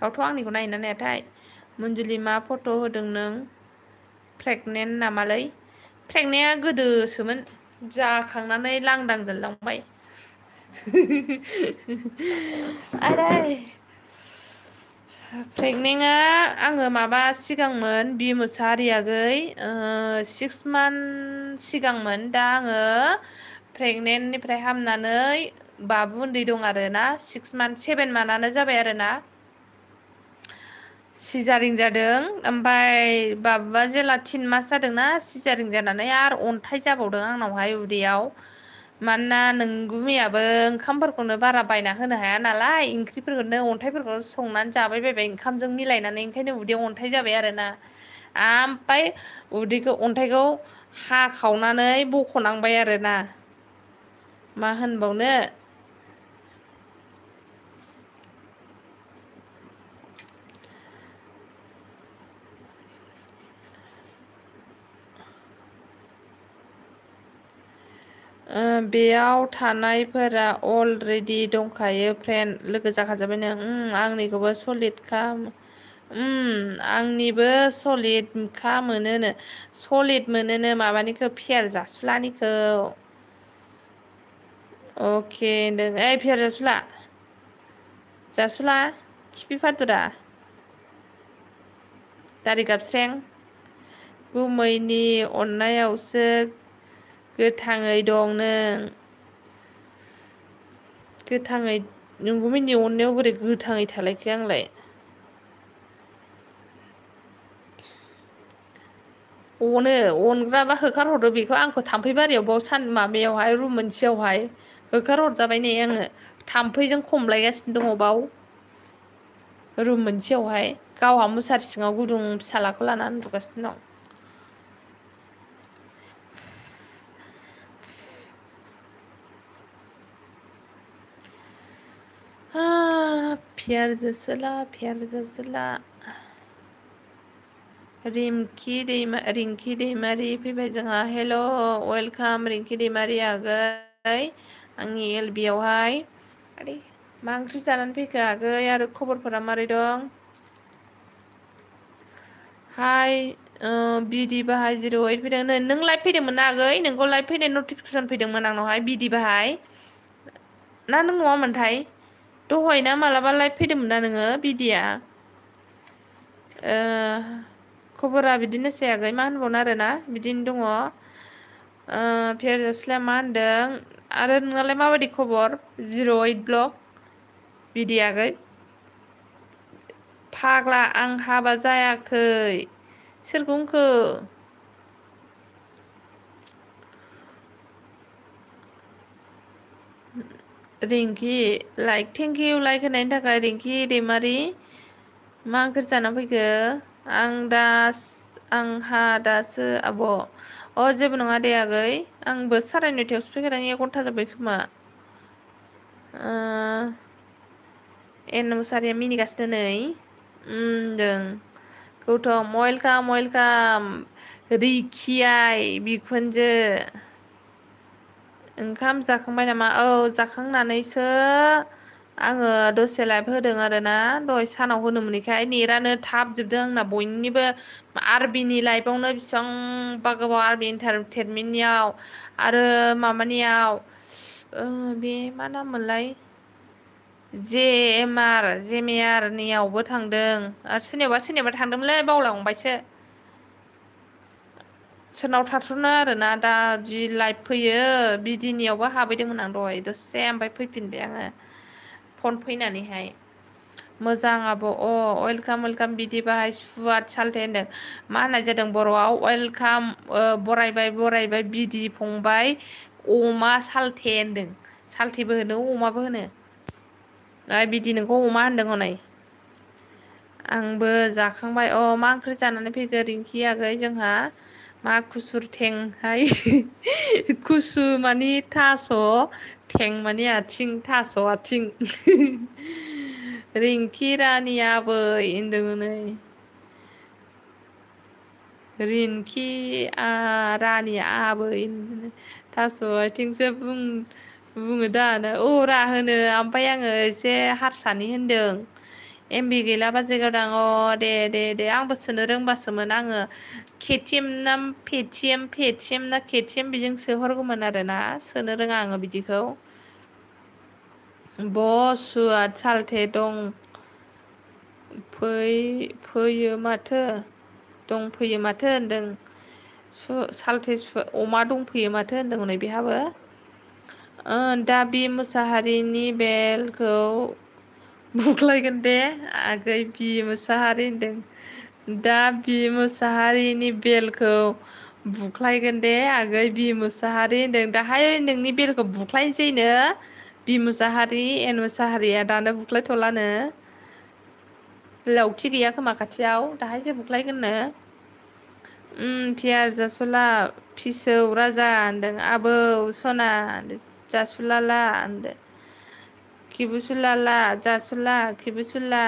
गावथ' आंनिखौ नायोना नायाथाय मन्जुलि मा फट' होदों नों प्रेगनेन्ट नामालै प्रेगनेन्टआ गोदोसोमोन जाखांनानै लांदां जानलांबाय आदै प्रेगनेन्टआ आङो माबा सिगांमोन बि मोसाहारियागै 6 मान्थ सिगांमोन दा आङो प्रेगनेन्टनिफ्राय हामनानै बाबु उन्दै दं आरोना 6 मान्थ 7 मान्थानो जाबाय आरोना सिजारिं जादों ओमफ्राय बाबुआ जेला 3 मास जादोंना सिजारिं जानानै आरो अन्थाइ जाबावदों आंनावहाय उदैयाव मानोना नोंगुमैयाबो ओंखामफोरखौनो बारा बायना होनो हाया नालाय ओंख्रिफोरखौनो अन्थाइफोरखौ संनानै जाबाय बायबाय ओंखामजों मिलायनानै ओंखायनो उदैयाव अन्थाइ जाबाय आरोना ओमफ्राय उदैखौ अन्थाइखौ हाखावनानै बख'नांबाय आरोना मा होनबावनो बेयाव थानायफोरा अलरेडि दंखायो फ्रेन्ड लोगो जाखाजाबाय नों आंनिखौबो सलिडखा आंनिबो सलिडखा मोनोनो सलिड मोनोनो माबानिखौ पियार जासुलानिखौ अके होनदों ओइ पियार जासुला खिफि फादुरा दारि गाबस्रें गुमैनि अननायावसो गोथाङै दं नों गोथाङै नोंगुमैनि अननायाव बोरै गोथाङै थालायखो आंलाय अनग्राबा होखारहरदो बेखौ आंखौ थाम्फैबारियाव बाव माबायावहाय रुम मोनसेयावहाय होखार हरजाबाय नै आङो थाम्फैजों खमलायगासिनो दङ बाव रुम मोनसेयावहाय गावहा मुसारि सिङाव गुदुं फिसालाखौ लानानै उन्दुगासिनो दं पियार जासुला रिंकि दैमारि फैबाय जोंहा हेल' वेलकाम रिंकि दैमारि आगै आंनि एल बि आवहाय आदै मा ओंख्रि जानानै फैखो आगै आरो खबरफोरा मारै दं हाय बिदि बाहाय 08 फैदों नों लाइभ फैदोंमोन ना आगै नोंखौ लाइभ फैनाय नटिफिकेसन फैदोंमोन आंनावहाय बिदि बाहाय ना नों नङामोनथाय दहाय ना मालाबा लाइभ फैदोंमोन ना नोङो बिदिया खबरा बिदिनोसै आगै मा होनबावनो आरोना बिदिनो दङ पियार जासुलाया मा होनदों आरो नोंनालाय माबायदि खबर 08 ब्लक बिदि आगै फाग्ला आं हाबा जायाखै सोरखौ होनखो Rinki like thank you like होनायनि थाखाय रिंकि दैमारि मा ओंख्रि जाना फैखो आंहा दासो आब' जेबो नङा दे आगै आंबो 9:30 फैखादों 1 घन्टा जाबाय खोमा एन मुसारिया मिनिगासिनो नै होनदों गौथम वेलकाम रिखियाय बिखुनजो ओंखाम जाखांबाय नामा औ जाखांनानैसो आङो दसे लाइभ होदों आरोना दहाय सानाव होनो मोनैखाय नेटानो थाब जोबदों आंना बयनिबो आरबिनि लाइफआवनो बेसिबांबा गोबाव आरबि इन्टारटेनमेन्टनियाव आरो माबानियाव बे मा नाम मोनलाय जेमेआरनियावबो थांदों आरो सोरनियावबा थांदोंमोनलै बावलांबायसो सोरनाव थाथ'नो आरोना दा जि लाइभ फैयो बिदिनियावबो हाबैदोंमोन आं दहाय दसे ओमफ्राय फैफिनबाय आङो फन फैनानैहाय मोजां आब' वेलकाम बिदि बाहाय सुवाद सालथे होनदों मा होननाय जादों बर'आव वेलकाम बरायबाय बिदि फंबाय अमा सालथे होनदों सालथेबो होनो अमाबो होनो बिदि नोंखौ अमा होनदों हनै आंबो जाखांबाय मा ओंख्रि जानानै फैखो रिंखि आगै जोंहा मा खुसुर थेंहाय खुसु मानि थास' थें मानि आथिं थास' आथिं रिंकि रानि आबै होनदों नै रिनखि रानि आबै थास' आथिंसो बुङो दा रा होनो ओमफ्राय आङो एसे हारसानि होनदों एमबि गैलाबा जायगायाव दे आंबो सोनो रोंबासोमोन आङो केटिएम ना पेटिएम ना केटिएम बिजों सोहरगौमोन आरोना सोनो रोङा आङो बिदिखौ सुवाद सालथे दं फैयो माथो दंफैयो माथो होनदों सालथे अमा दंफैयो माथो होनदों हनै बेहाबो दाबि मुसाहारिनि बेलखौ बुख्लायगोन दे आगै बि मोसाहारि होनदों दा बि मोसाहारिनि बेलखौ बुख्लायगोन दे आगै बि मोसाहारि होनदों दाहाय नोंनि बेलखौ बुख्लायनोसैनो बि मोसाहारि एन मोसाहारिया दानो बुख्लायथ'लानो लावथि गैया खोमा खाथियाव दाहायसो बुख्लायगोननो पियार जासुला फिसौ राजा होनदों आबौ सना जासुलाला होनदों खिबुसुलाला जासुला खिबुसुला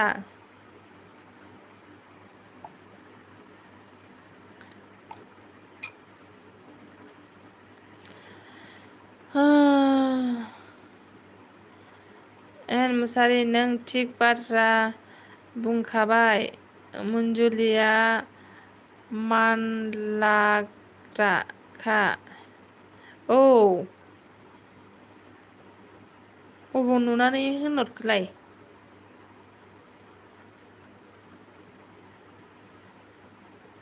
एन मुसारि नों थिग बाथ्रा बुंखाबाय मन्जुलिया मानलाग्राखा अबाव नुनानै होनहरखोलाय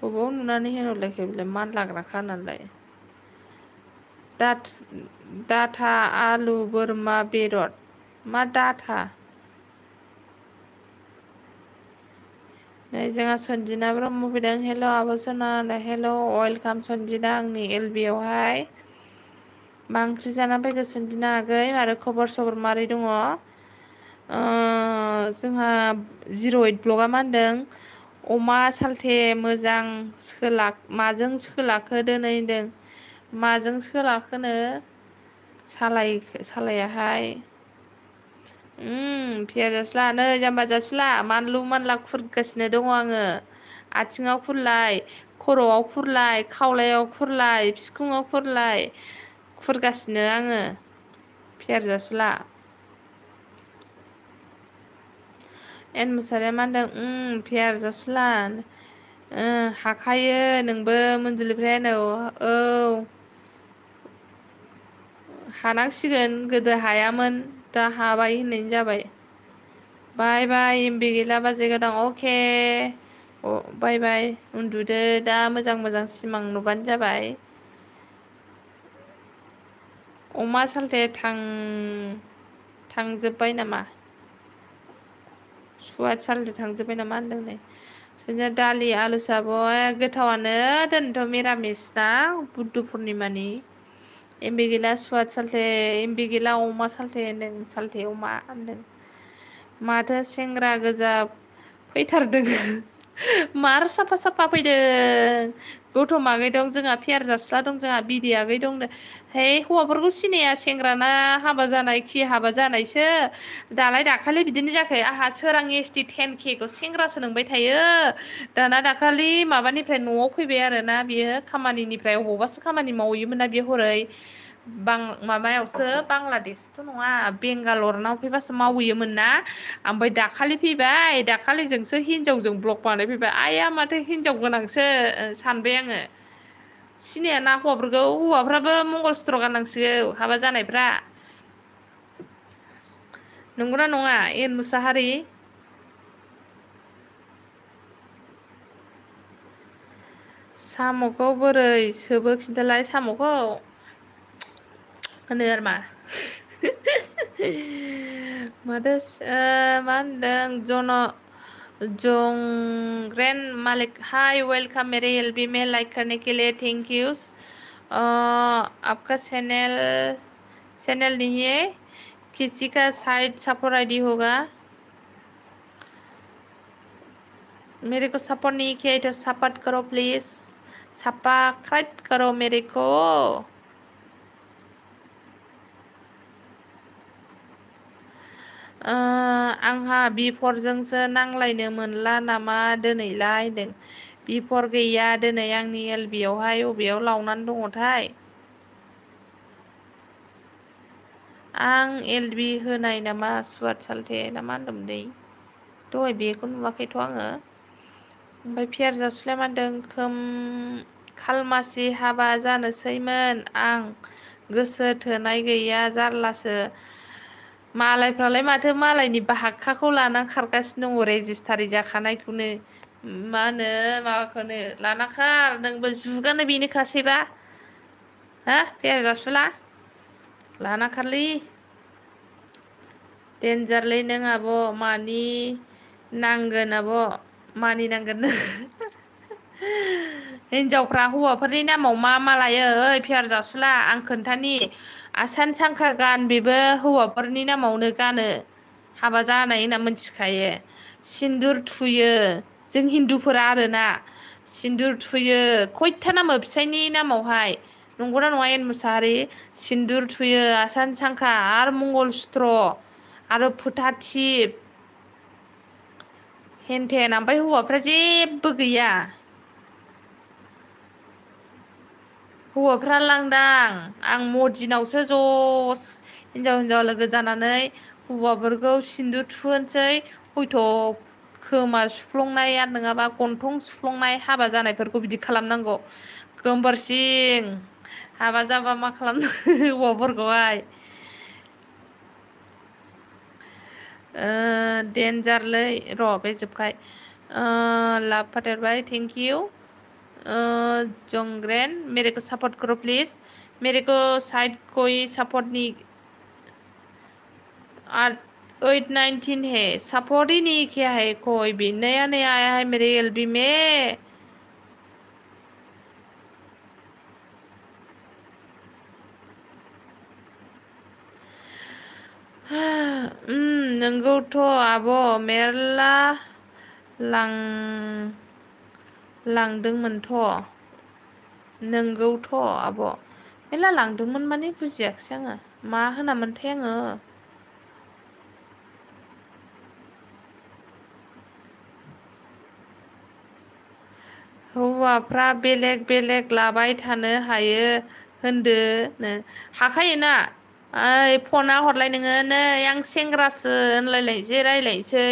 बबाव नुनानै होनहरलायखो बेलाय मान लाग्राखा होननानैलाय डाटा आलु बोरमा बेदर मा डाटा नै जोंहा सनजिना ब्रह्म फैदों हेल' आब' सना हेल' वेलकाम सनजिना आंनि एलबि आवहाय मा ओंख्रि जानानै फैखो सनजिना आगै आरो खबर सबर मारै दङ जोंहा 08 ब्लगआ मा होनदों अमा सालथे मोजां माजों सोलाखो दोनै होनदों माजों सोलाखोनो सालायाहाय पियार जासुला नै जाम्बा जासुला मानलु मानला खुरगासिनो दङ आङो आथिङाव खुरलाय खर'आव खुरलाय खावलायाव खुरलाय बिखुङाव खुरगासिनो आङो पियार जासुला एन मुसारिया मा होनदों पियार जासुला हाखायो नोंबो मन्जुलिफ्राय हानांसिगोन गोदो हायामोन दा हाबाय होननायनि जाबाय बाय एमबि गैला बाजै गादां अके बाय उन्दुदो दा मोजां सिमां नुबानो जाबाय अमा सालथे थांजोब्बाय नामा सुवाद सालथे थांजोब्बाय नामा होनदों नै जोंना दालि आलु साब' गोथावानो दोनथ' मिरामिस ना बुद्धु पुर्निमानि एमबि गैला सुवाद सालथे एमबि गैला अमा सालथे होनदों सालथे अमा होनदों माथो सेंग्रा गोजा फैथारदों मार साफा फैदों गौथम आगै दं जोंहा पियार जासुला दं जोंहा बिदि आगै दं है हौवाफोरखौ सिनाया सेंग्राना हाबा जानाय हाबा जानायसो दाखालि बिदिनो जायाखै आंहा सोरां एसटि 10K खौ सेंग्रासो नंबाय थायो दाखालि माबानिफ्राय न'आव फैबाय आरोना बियो खामानिनिफ्राय अबावबासो खामानि मावहैयोमोन ना बियो हरै माबायावसो बांलादेशथ' नङा बेंगालरनाव फैबासो मावहैयोमोन ना ओमफ्राय दाखालि फैबाय दाखालिजोंसो हिनजावजों ब्लक बानायफैबाय आइया माथो हिनजाव गोनांसो सानबाय आङो सिनाया ना हौवाफ्राबो मंगल सुत्र गाननांसिगौ हाबा जानायफ्रा नंगौना नङा एन मुसाहारि? साम'खौ बोरै सोबो खिन्थालाय साम'खौ होनो आरो मा माथो मा होनदों जंग्रेन मालिक हाय वेलकाम मेरे एलबी में लाइक करने के लिए थैंक यू आपका चैनल नहीं है किसी का साइड सपोर्ट आईडी होगा मेरे को सपोर्ट नहीं किया तो सपोर्ट करो प्लीज सब्सक्राइब करो मेरे को आंहा बिफरजोंसो नांलायनो मोनला नामा दिनैलाय होनदों बिफर गैया दिनै आंनि एलबियावहाय अबेयाव लावनानै दङथाय आं एलबि होनाय नामा सुवाद सालथे ना मा होनदोंमोनलै दहाय बेखौ नुवाखैथ' आङो ओमफ्राय फियार जासुलाय मा होनदों खालमासि हाबा जानोसैमोन आं गोसो थोनाय गैया जारलासो मालायफ्रालाय माथो मालायनि बाहागखाखौ लानानै खारगासिनो दङ रेजिस्टारि जाखानायखौनो मा होनो माबाखौनो लाना खार नोंबो जुगानो बेनोखासैबा हा फियार जासुला लाना खारलै देन्जारलै नों आब' मानि नांगोन आब' मानि नांगोन हिनजावफ्रा हौवाफोरनि नामाव मा मा लायो ओइ फियार जासुला आं खोन्थानि आसान सांखा गान बेबो हौवाफोरनि नामावनो गानो हाबा जानाय होनना मिथिखायो सिन्दुर थुयो जों हिन्दुफोरा आरोना सिन्दुर थुयो खयथा नामो फिसायनि नामावहाय नंगौना नङा एन मुसाहारि सिन्दुर थुयो आसान सांखा आरो मंगल सुत्र आरो फोथा थिब हेनथेन ओमफ्राय हौवाफ्रा जेबो गैया हौवाफ्रा लांदां आं मदिनावसो हिनजाव लोगो जानानै हौवाफोरखौ सिन्दुर थुहोनोसै हयथ' खोमा सुफ्लंनाया नङाबा गन्थं सुफ्लंनाय हाबा जानायफोरखौ बिदि खालामनांगौ गोमबोरसिं हाबा जाबा मा खालामनो हौवाफोरखौहाय देन्जारलै र' बे जोबखाय लाभ फाथारबाय थेंक इउ जंग्रेन मेरे को सपोर्ट करो प्लीज मेरे को साइड कोई सपोर्ट नहीं 8-19 है सपोर्ट ही नहीं किया है कोई भी नया नया आया है मेरे एलबी में नोंगौथ' आब' मेरला लांदोंमोनथ' नोंगौथ' आब' मेरला लांदोंमोन माने बुजियाखिसै आङो मा होनामोनथाय आङो हौवाफ्रा बेलेग बेलेग लाबाय थानो हायो होनदोनो हाखायोना ओइ फना हरलाय नोङो नै आं सेंग्रासो होनलायलायनोसै रायलायनोसै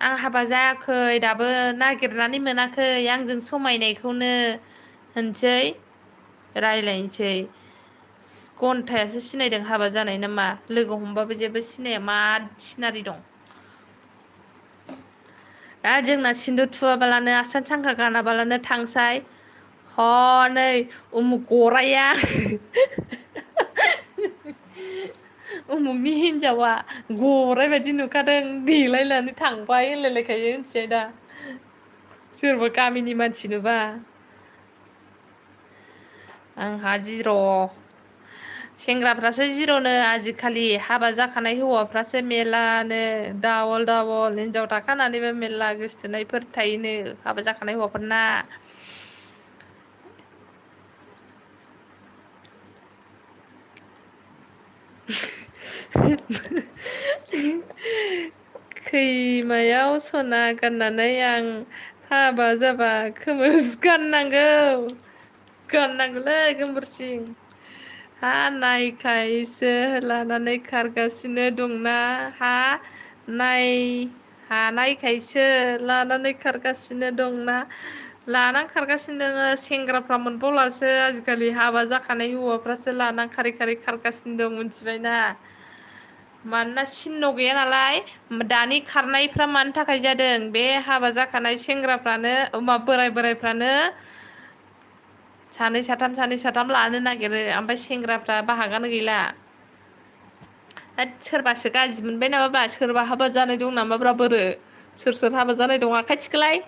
आं हाबा जायाखै दाबो नागिरनानै मोनाखै आंजों समायनायखौनो होनसै रायलायनोसै घन्टायासो सिनायदों हाबा जानाय नामा लोगो हमबाबो जेबो सिनाया मा सिनारि दं दा जोंना सिन्दुर थुवाबालानो आसान सांखा गानाबालानो थांसाय हनै उमुख गराया उमुखनि हिनजावा गराय बायदि नुखादों देलायनानै थांबाय होनलायलायखायो मिथिबाय दा सोरबा गामिनि मानसि नुबा आंहा जिर' सेंग्राफ्रासो जिर'नो आजिखालि हाबा जाखानाय हौवाफ्रासो मेलानो दाबल हिनजाव थाखानानैबो मेरला गोसथोनायफोर थायोनो हाबा जाखानाय हौवाफोरना खैमायाव सना गाननानै आं हाबा जाबा खोमोस गाननांगौलै गोमबोरसिं हा नायखायसो लानानै खारगासिनो दंना हानायखायसो लानानै खारगासिनो दंना लानानै खारगासिनो दङ सेंग्राफ्रा मोनबावलासो आजिखालि हाबा जाखानाय हौवाफ्रासो लानानै खारै खारै खारगासिनो दं मिथिबायना मानोना सिन' गैया नालाय दानि खारनायफ्रा मानि थाखाय जादों बे हाबा जाखानाय सेंग्राफ्रानो बोराय बोरायफ्रानो सानै साथाम लानो नागिरो ओमफ्राय सेंग्राफ्रा बाहागानो गैला सोरबासो गाज्रि मोनबाय नामाब्रा सोरबा हाबा जानाय दं नामाब्रा बोरो सोर हाबा जानाय दं आखाय थिखोलाय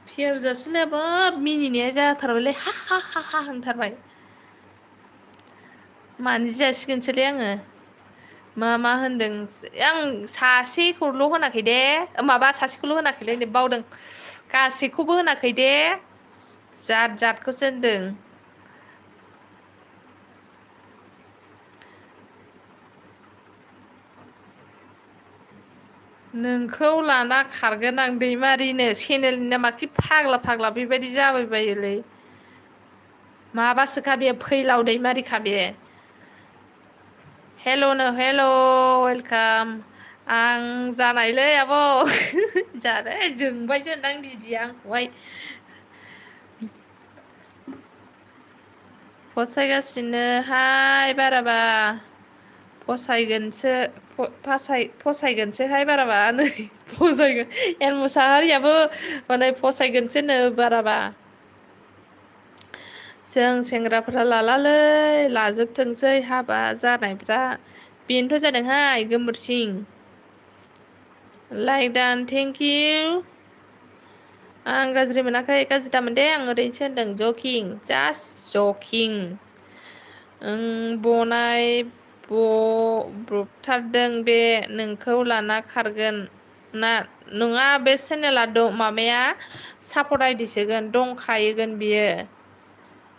फिरजासिलायाबो मिनिनाया जाथारबायलै हा हा हा हा होनथारबाय मानो जासिगोनसोलै आङो मा होनदों आं सासेखौल' होनाखै दे माबा सासेखौल' होनाखैलै बावदों गासैखौबो होनाखै दे जातखौसो होनदों नोंखौ लाना खारगोन आं दैमारिनो चेनेलनि नामाखि फाग्ला बेबायदि जाबाय बायोलै माबासोखा बे फैलाव दैमारिखा बे हेल'नो हेल' वेलकाम आं जानायलै आब' जानाय जोंबायसोदां बिदिया आंखौहाय फसायगासिनोहाय बाराबा फसायगोनसोहाय बाराबा नै फसायगोन एल मुसाहारियाबो माने फसायगोनसोनो बाराबा जों सेंग्राफ्रा लालालै लाजोबथोंसै हाबा जानायफ्रा बेनोथ' जादोंहाय गोमोरसिं लाइक डान थेंक इउ आं गाज्रि मोनाखै गाज्रि दामोन दे आं ओरैनोसो होनदों जकिं जास्ट जकिं बनाय बुथारदों बे नोंखौ लाना खारगोन ना नङा बे चेनेला दं माबाया सापर्ट आइदि सोगोन दंखायोगोन बियो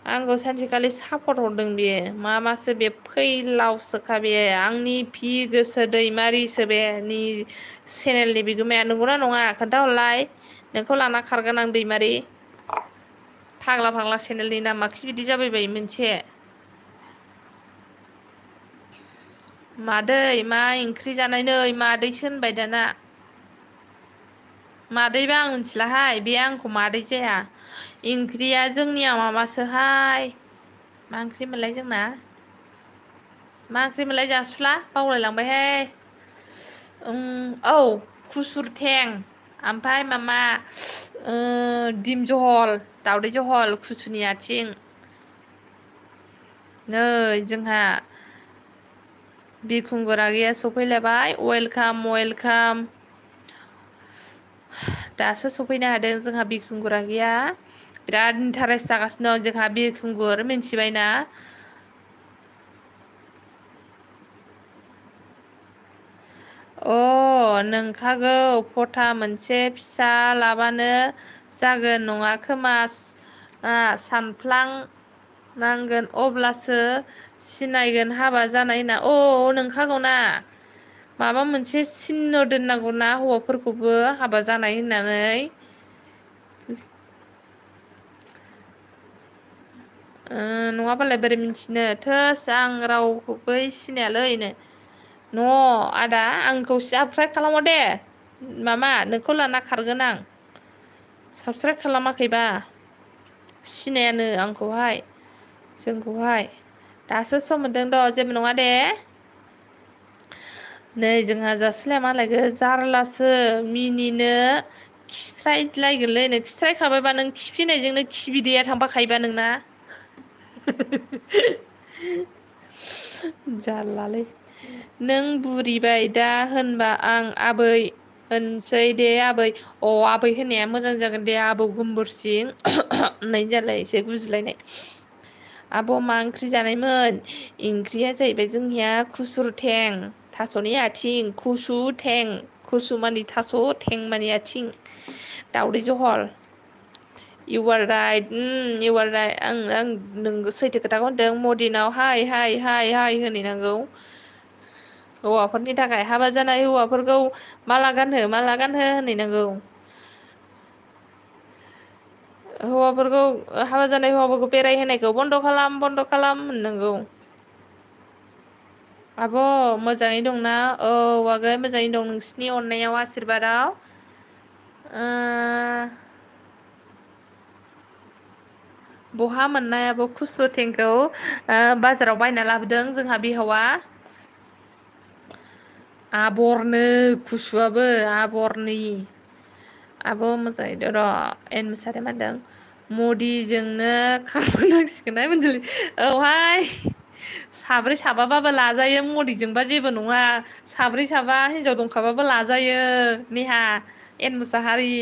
आंखौ सानसेखालि सापर्ट हरदों बियो मासो बे फैलावसोखा बे आंनि फि गोसो दैमारिसो बेनि चेनेलनि बिगोमाया नंगौना नङा खोन्थाहरलाय नोंखौ लाना खारगोन आं दैमारि फाग्ला चेनेलनि नामाखि बिदि जाबायबायो मोनसे मादै मा ओंख्रि जानाय नै मादैसो होनबाय दाना मादैबा आं मिथिलाहाय बे आंखौ मादै जाया ओंख्रिया जोंनिया माबासोहाय मा ओंख्रिमोनलाय जोंना मा ओंख्रिमोनलाय जासुला बावलायलांबायहाय औ खुसुर थें ओमफ्राय माबा दिम जहल दावदै जहल खुसुनि आथिं नै जोंहा बिखुंगुर आगैया सफैलायबाय वेलकाम दासो सफैनो हादों जोंहा बिरखुंगुर आगैया बिराद इन्टारेस्ट जागासिनो दं जोंहा बिरखुंगुर मिन्थिबायना नोंखागौ फथा मोनसे फिसा लाबानो जागोन नङा खोमा सानफ्लांनांगोन अब्लासो सिनायगोन हाबा जानाय होनना नोंखागौना माबा मोनसे सिन दोननांगौना हौवाफोरखौबो हाबा जानाय होननानै नङाबालाय बोरै मिन्थिनो थोस आं रावखौबो सिनायालैनो आदा आंखौ साबसक्राइब खालामो दे मामा नोंखौ लाना खारगोन आं साबसक्राइब खालामाखैबा सिनायानो आंखौहाय जोंखौहाय दासो सम मोनदों र' जेबो नङा दे नै जोंहा जासुलाया मालायगो जारलासो मिनिनो खिस्रायलायगोनलै नो खिस्रायखाबायबा नों खिफिनायजोंनो खि बिदैया थांफाखायोबा नोंना जारलालै नों बुरिबाय दा होनबा आं आबै होनसै दे आबै आबै होननाया मोजां जागोन दे आबौ गोमबोरसिं होननाय जालाय एसे गुजुलायनाय आब' मा ओंख्रि जानायमोन ओंख्रिया जाहैबाय जोंनिया खुसुर थें थास'नि आथिं कुसु थें कुसु मानि थास' थें मानि आथिं दावदै जहल इउ आर राइट आं नों सैथो खोथाखौ होनदों मदिनाव हाय होनहैनांगौ हौवाफोरनि थाखाय हाबा जानाय हौवाफोरखौ माला गानहो होनहैनांगौ हौवाफोरखौ हाबा जानाय हौवाफोरखौ बेरायहोनायखौ बन्द' खालाम होननांगौ आब' मोजाङै दंना आगै मोजाङै दं नोंसिनि अननायाव आसिरबादाव बहा मोननायाबो खुसु टेंखौ बाजाराव बायना लाबोदों जोंहा बिहावा आबरनो खुसुआबो आबरनि आब' मोजाङै र' एन मुसारि मा होनदों मदिजोंनो खारबोनांसिगोनहाय मोनजोलै औहाय साब्रै साबाबाबो लाजायो मदिजोंबा जेबो नङा साब्रै साबा हिनजाव दंखाबाबो लाजायो नेहा एन मुसाहारि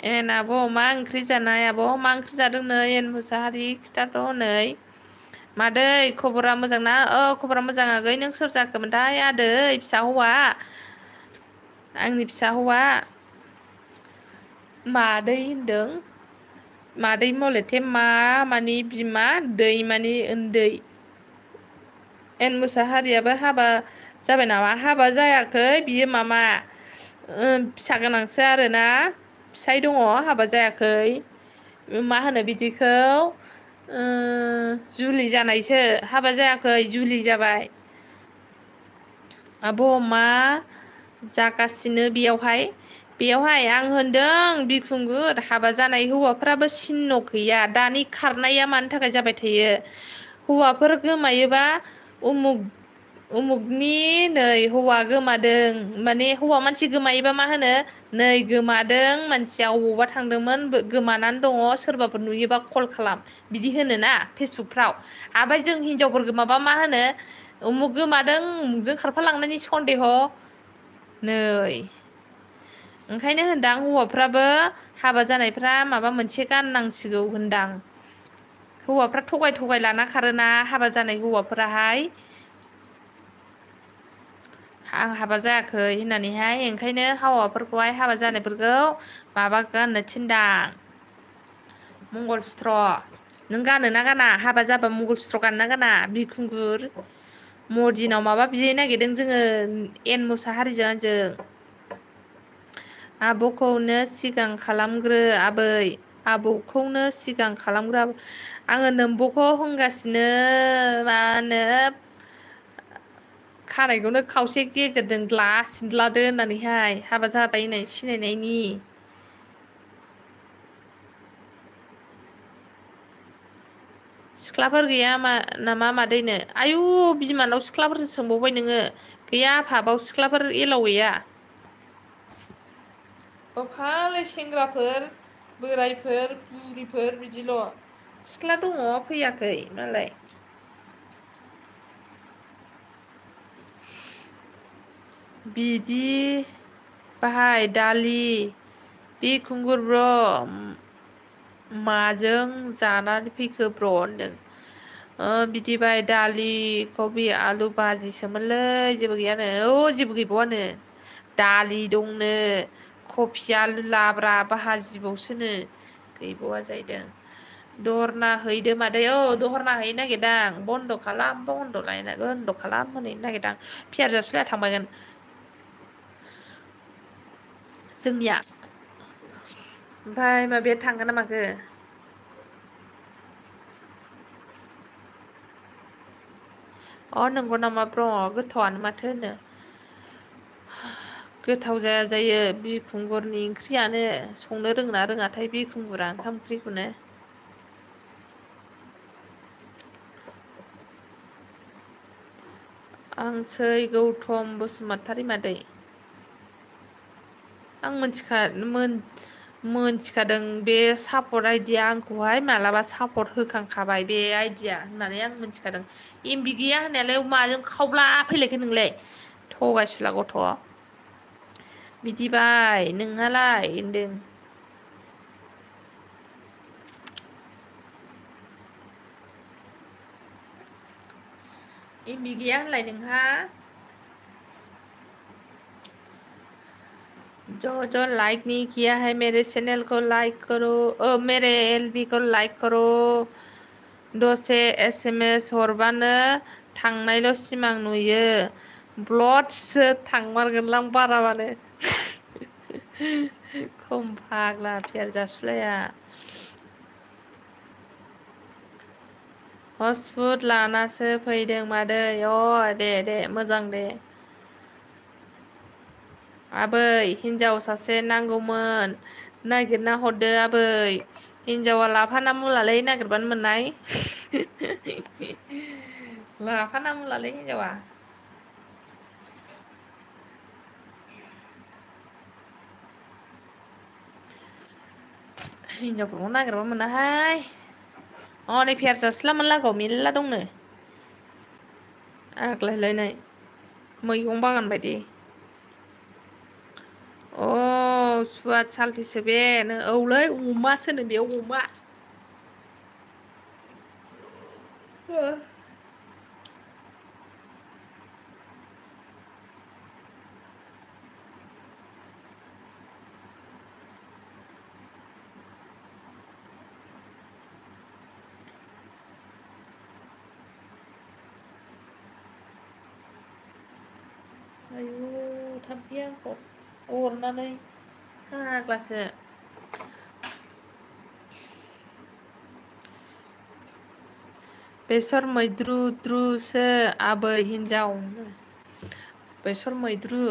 एन आब' मा ओंख्रि जानाय आब' मा ओंख्रि जादों नै एन मुसाहारि खिथाथ' नै मादै खबरा मोजां ना खबरा मोजां आगै नों सोर जाखोमोनथाय आदै फिसा हौवा आंनि फिसा हौवा मादै होनदों मादै मलेथे मा मानि बिमा दै मानि उन्दै एन मुसाहारियाबो हाबा जाबाय नामा हाबा जायाखै बियो मामा फिसा गोनांसो आरोना फिसाय दङ हाबा जायाखै मा होनो बिदिखौ जुलि जानायसो हाबा जायाखै जुलि जाबाय आब' मा जागासिनो बेयावहाय आं होनदों बिखुंगुर हाबा जानाय हौवाफ्राबो सिन्न' गैया दानि खारनाया मानि थाखाय जाबाय थायो हौवाफोर गोमायोबा उमुगनि नै हौवा गोमादों माने हौवा मानसि गोमायोबा मा होनो नै गोमादों मानसिया अबावबा थांदोंमोन गोमानानै दङ सोरबाफोर नुयोबा कल खालाम बिदि होनोना फेसबुकफ्राव ओमफ्राय जों हिनजावफोर गोमाबा मा होनो उमुग गोमादों उमुगजों खारफालांनायनि सन्देह नै ओंखायनो होनदां हौवाफ्राबो हाबा जानायफ्रा माबा मोनसे गाननांसिगौ होनदां हौवाफ्रा थगाय लाना खारोना हाबा जानाय हौवाफोराहाय आं हाबा जायाखै होननानैहाय ओंखायनो हौवाफोरखौहाय हाबा जानायफोरखौ माबा गाननो थिनदां मंगल सुत्र नों गानो ना गाना हाबा जाबा मंगल सुत्र गानना गाना बिखुंगुर मर्दिनाव माबा बिहैनो नागिरदों जोङो एन मुसाहारिजों आंजों आब'खौनो सिगां खालामग्रो आबौखौनो सिगां खालामग्रो आङो नोम्ब'खौ होनगासिनो मा होनो खानायखौनो खावसे गेजेरजों सिनलादो होननानैहाय हाबा जाबाय होननानै सिनायनायनि सिख्लाफोर गैया नामा मादैनो आयु बिमानाव सिख्लाफोरसो सोंबावबाय नोङो गैया आफाबाव सिख्लाफोर एलाव गैया खालि सेंग्राफोर बोरायफोर बुरिफोर बिदिल' सिख्ला दङ फैयाखै मालाय बिदि बाहाय दालि बिखुंगुर ब्र माजों जानानै फैखो ब्र होनदों बिदिबाय दालि कबि आलु बाजिसोमोनलै जेबो गैयानो जेबो गैबावानो दालि दंनो कफि आलु लाब्रा भाजिबावसोनो गैबावा जाहैदों दहरना हैदो मादै दहरना हैनो नागिरदां बन्द' खालाम होनहैनो नागिरदां पियार जासुलाया थांबायगोन जोंनिया ओमफ्राय माबाया थांगोन ना माखो नंगौ नामा ब्र गोथावआनो माथो होनो गोथाव जायो बिखुंगुरनि ओंख्रियानो संनो रोंना रोङाथाय बिखुंगुरा ओंखाम ओंख्रिखौनो आंसै गौतम बसुमतारी मादै आं मोनथिखादों बे सापर्ट आइदिया आंखौहाय मालाबा सापर्ट होखांखाबाय बे आइदिया होननानै आं मोनथिखादों एमबि गैया होननायालाय माजों खावब्ला फैलायखो नोंलाय थगायसुला गथ' बिदिबाय नोंहालाय होनदों एमबि गैया होनलाय नोंहा जो लाइक नहीं किया है मेरे चैनल को लाइक करो मेरे एलबी को लाइक करो दसे एसएमएस हरबानो थांनायल' सिमां नुयो ब्लडसो थांमारगोनलां बाराबानो खम फाग्ला पियार जासुलाया हसपुट लानासो फैदों मादै दे मोजां दे आबै हिनजाव सासे नांगौमोन नागिरना हरदो आबै हिनजावा लाफा ना मुलालै नागिरबानो मोननाय लाफा ना मुलालै हिनजावा हिनजावफोरखौ नागिरबा मोनाहाय नै फेर जासिलामोन लागोआव मेरला दंनो आग्लायलायनाय मैगं बागान बायदि सुवाद साल्थेसो बे औलै अमासोनो बेयाव अमा आयु थाम्फैया आंखौ अरनानै फाग्लासो बेसर मैद्रुद्रुसो आबै हिनजाव बेसर मैद्रु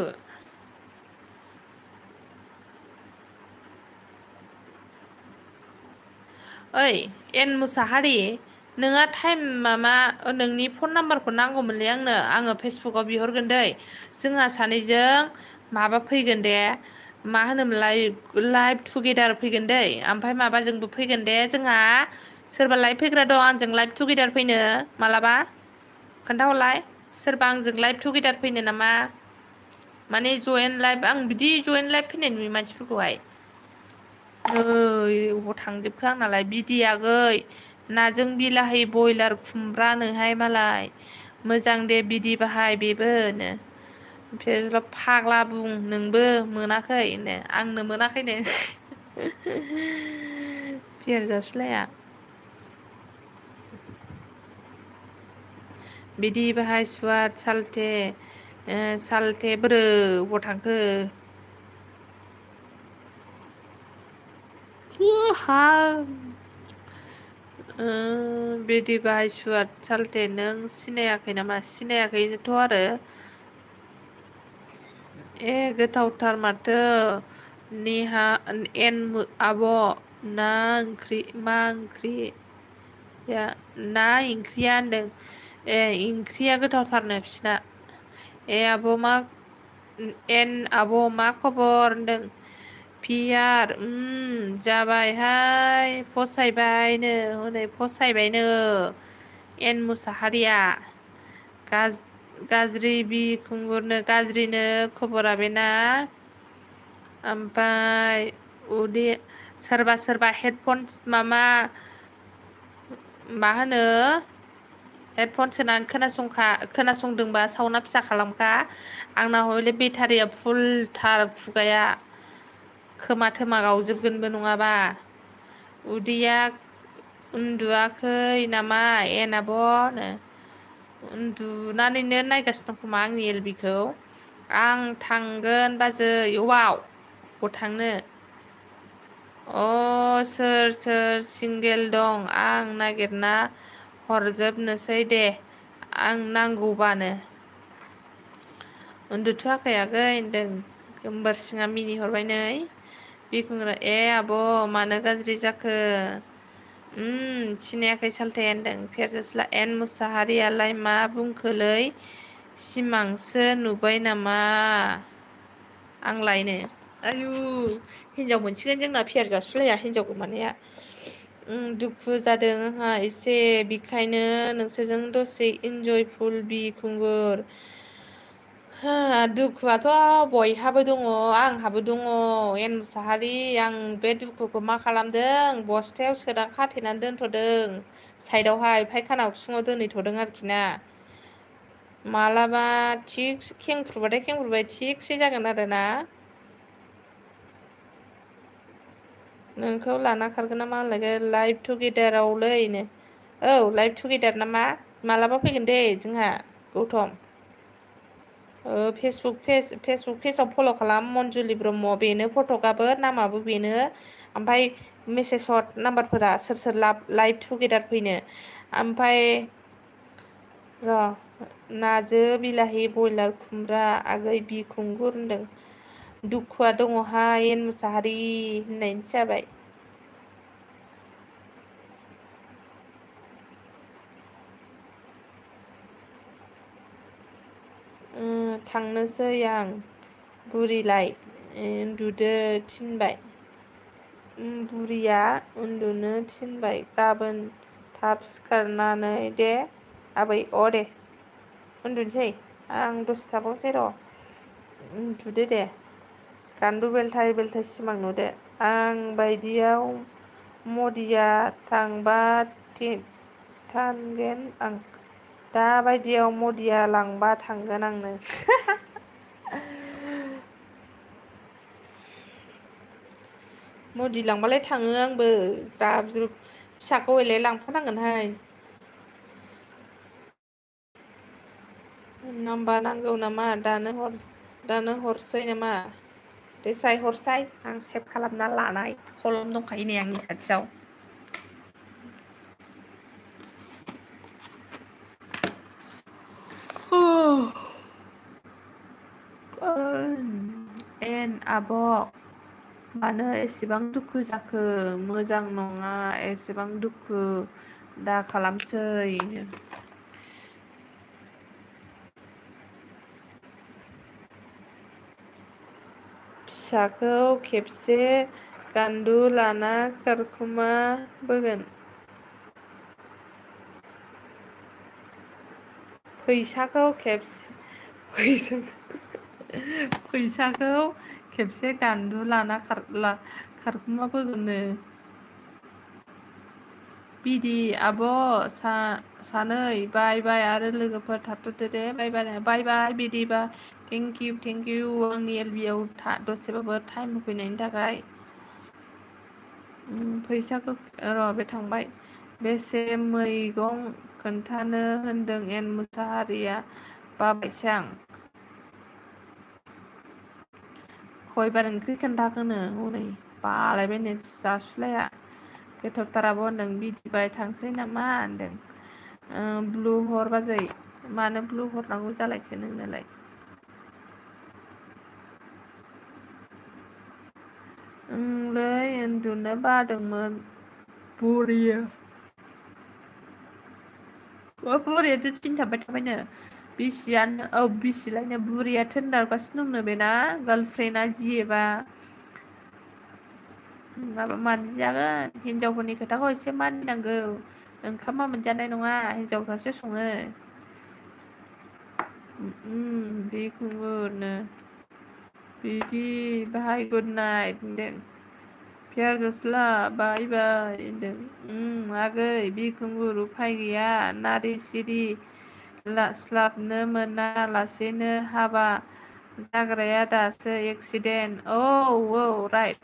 ओइ एन मुसाहारि नोंहा टाइम माबा नोंनि फन नाम्बारखौ नांगौमोनलै आङो फेसबुकाव बिहरगोन दै जोंहा सानैजों माबा फैगोन दे मा होनोमोनलाय लाइभ टुगेदार फैगोन दै ओमफ्राय माबाजोंबो फैगोन दे जोंहा सोरबा लाइभ फैग्रा दं आंजों लाइभ टुगेदार फैनो मालाबा खोन्थाहरलाय सोरबा आंजों लाइभ टुगेदार फैनो नामा माने जयेन लाइभ आं बिदि जयेन लाइभ फैनाय नुयो मानसिफोरखौहाय नै अबाव थांजोबखो आंनालाय बिदै आगै नाजों बिलाहि बयलार खुमब्रानोहाय मालाय मोजां दे बिदि बाहाय बेबोनो फाग्ला बुं नोंबो मोनाखैनो आंनो मोनाखैनो फेर जासुलाया बिदि बाहाय सुवाद सालथे बोरो अबाव थांखो बिदि बाहाय सुवाद सालथे नों सिनायाखै नामा सिनायाखैनोथ' आरो गोथावथार माथो नेहा आब' ना ओंख्रि मा ओंख्रि ना ओंख्रिया होनदों ओंख्रिया गोथावथारनो बिसिना आब' आब' मा खबर होनदों पियार जाबायहाय फसायबायनो हनै फसायबायनो एन मुसाहारिया गाज्रि बिखुंगुरनो गाज्रिनो खबरा बेना ओमफ्राय सोरबा हेडफन मा होनो हेडफन सोनानै खोनासंदोंबा सावना फिसा खालामखा आंना हयले बेटारिया फुलथार खुगाया खोमा थोमा गावजोबगोनबो नङाबा उदैया उन्दुवाखै नामा आब'नो उन्दुनानैनो नायगासिनो दं खोमा आंनि एलबिखौ आं थांगोन बाजै अबाव थांनो सोर सिंगेल दं आं नागिरना हरजोबनोसै दे आं नांगौबानो उन्दुथ'वाखै आगै होनदों गोमबोरसिङा मिनिहरबाय नै बिखुंगारा आब' मानो गाज्रि जाखो सिनायाखै सालथे होनदों फेरजासुला एन मुसाहारियालाय मा बुंखोलै सिमांसो नुबाय नामा आंलायनो आयु हिनजाव मोनसिगोन जोंना फेर जासुलाया हिनजाव गोमानाया दुखु जादों आंहा एसे बेखायनो नोंसोरजों दसे इन्जयफुल बिखुंगुर दुखुआथ' बयहाबो दङ आंहाबो दङ एन मुसाहारि आं बे दुखुखौ मा खालामदों बस्थायाव सोना खाथेनानै दोनथ'दों साइदावहाय फायखाना उसुङाव दोनहैथ'दों आरोखि ना मालाबा थिग खेंफ्रुबाथाय थिगसे जागोन आरोना नोंखौ लाना खारगोन ना मा होनलायगोन लाइभ टुगेदारावलैनो लाइभ टुगेदार नामा मालाबा फैगोन दे जोंहा गौथम फेसबुक पेजाव फल' खालाम मनजुलि ब्रह्म बेनो फट'गाबो नामाबो बेनो ओमफ्राय मेसेज हर नाम्बारफोरा सोर लाइभ टुगेदार फैनो ओमफ्राय नाजो बिलाहि बयलार खुमब्रा आगै बिखुंगुर होनदों दुखुआ दङहाय एन मुसाहारि होननायनिसो जाबाय। थांनोसै आं बुरिलाय उन्दुदो थिनबाय। बुरिया उन्दुनो थिनबाय गाबोन थाब सिखारनानै दे आबै दे उन्दुनोसै आं दसे थाबावसै र'। उन्दुदो दे गान्दु बेलथाय बेलथाय सिमां नुदो आं बायदियाव मदिया थांबा थांगोन आं दा बायदियाव मदिया लांबा थांगोन आंनो। मदि लांबालाय थाङो आंबो ज्राब ज्रुब फिसाखौ हयले लांफानांगोनहाय। नाम्बार नांगौ नामा दानो हरसै नामा? देसाय हरसाय आं सेभ खालामना लानाय खलम दंखायो नै आंनि खाथियाव। एन आब' मानो एसेबां दुखु जाखो मोजां नङा एसेबां दुखु दा खालामसै। फिसाखौ खेबसे गान्दु लाना खारखुमा बोगोन। फैसाखौ खेबसे गान्दु लाना खारखुमा बोगोननो। बिदि आब' सानै बाय बाय आरो लोगोफोर थाथ'दो दे बाय बाय बिदिबा थेंक इउ आंनि एलबियाव दसेबाबो टाइम होफैनायनि थाखाय। फैसाखौ र' बे थांबाय। बेसे मैगं खोन्थानो होनदों एन मुसाहारिया बाबायसो आं। खयबार ओंख्रि खोन्थाखोनो हनै बालायबायनो जासुलाया। गोथावथार आब' होनदों बिदिबाय थांसै नामा होनदों। ब्लु हर बाजै मानो ब्लु हरनांगौ जालायखो नोंनोलाय? ओंलै उन्दुनो बादोंमोन बुरियो। बुरियाथ' थिनथाबबाय थाबायनो। बिसिलायनो बुरिया थोनदारगासिनो दंनो बेना गार्लफ्रेन्डआ जियोबा। माबा मानो जागोन हिनजावफोरनि खोथाखौ एसे मानिनांगौ। ओंखामा मोनजानाय नङा हिनजावफ्रासो सङो। बे खौबोनो बिदि बाहाय गुद नाइट होनदों। प्यार जासला बाय बाय होनदों। आगै बिखुंगुर उफाय गैया नारि सिरि स्लाबनो मोना लासेनो हाबा जाग्राया दासो accident all right.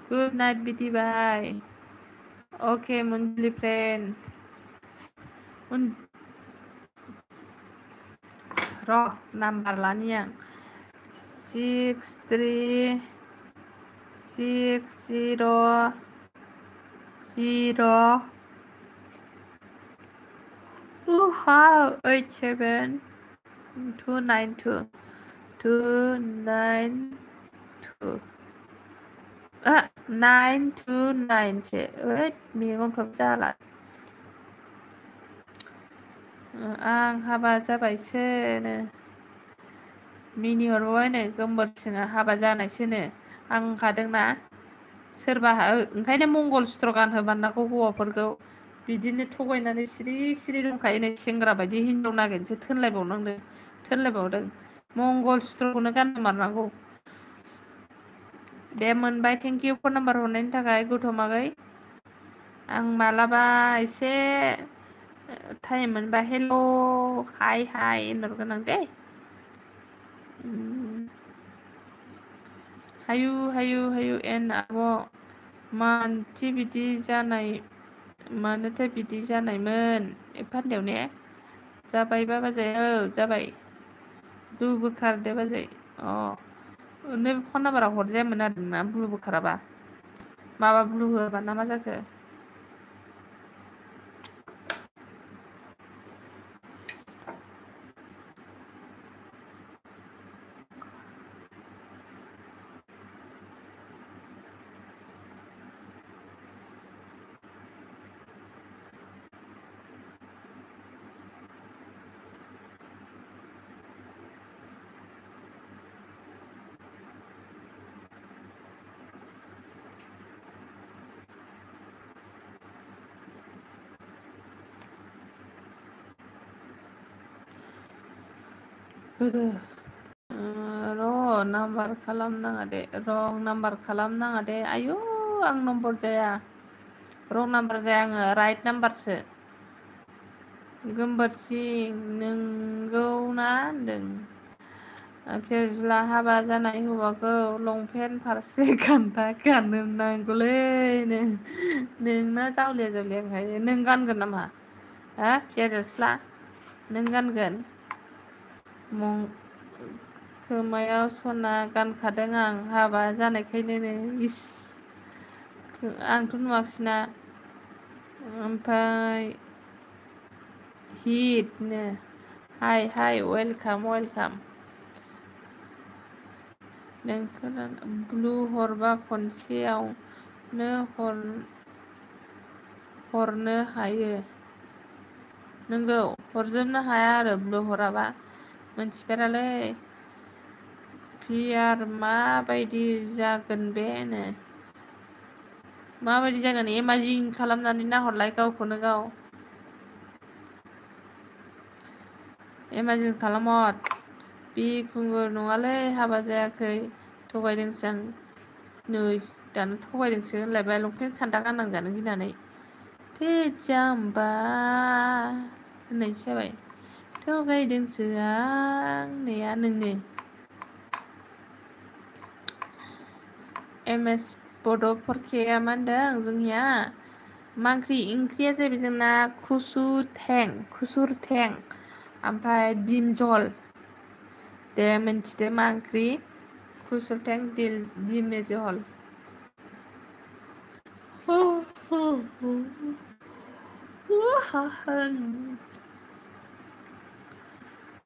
Good night बिदिबाय। अके मुनजुलि फ्रेन्ड। र' नाम्बार लानि आं 6360 872929 929 सो मेगनफ्राबो जाला। आं हाबा जाबायसोनो मिनिहरबावबायनो गोमबोरसिङा हाबा जानायसोनो आं होनखादोंना। सोरबा ओंखायनो मंगल सुत्र गानहोमारनांगौ हौवाफोरखौ। बिदिनो थगायनानै सिरि सिरि दंखायो नै सेंग्रा बायदि हिनजाव नागिरनोसो थोनलायबावदों मंगल सुत्रखौनो गानहोमारनांगौ। दे मोनबाय थेंक इउ फन नाम्बार हरनायनि थाखाय गौथम आगै। आं मालाबा एसे टाइम मोनबा हेल' हाय होनहरगोन आं दे। हायु एन आब' मानोथो बिदि जानायमोन एफा उन्दैयाव ने? जाबायबा बाजै जाबाय। ब्लु बोखारदो बाजै नै फन नाम्बारा हरजायामोन आरोना ब्लु बोखाराबा। माबा ब्लु होआबा ना मा जाखो? बोरो नाम्बार खालामनाङा दे रं नाम्बार खालामनाङा दे आयु आं नम्बर जाया रं नाम्बार जाया आङो राइट नाम्बारसो गोमबोरसिं नोंगौ ना होनदों फिरजुला हाबा जानाय हौवाखौ लंपेन्ट फारसे गान्दा गाननो नांगौलै नोंना जावलिया जावलिया ओंखायनो नों गानगोन नामा हा फिरजुस्ला नों गानगोन खोमायाव सना गानखादों आं हाबा जानायखायनो इस आंथ' नुवाखैसैना ओमफ्राय हिटनो हाय वेलकाम नोंखौ ब्लु हरबा खनसेयावनो हरनो हायो नोंगौ हरजोबनो हाया आरो ब्लु हराबा मोनथिफेरालै फियार माबायदि जागोन बेनो माबायदि जागोन इमाजिन खालामनानै नाहरलाय गावखौनो गाव इमाजिन खालामहर बिखुंगुर नङालै हाबा जायाखै थगायदोंसो आं नै दानो थगायदोंसो होनलायबाय लंपेन्ट खान्दा गाननांजानो गिनानै थै जाम्बा होननायसो जाबाय थगायदोंसो आं होननाया नोंनो एम एस बड' फरखेया मा होनदों जोंनिया मा ओंख्रिया जाहैबाय जोंना खुसुर थें ओमफ्राय दिम जल दे मिन्थिदो मा ओंख्रि खुसुरथें दिम जहल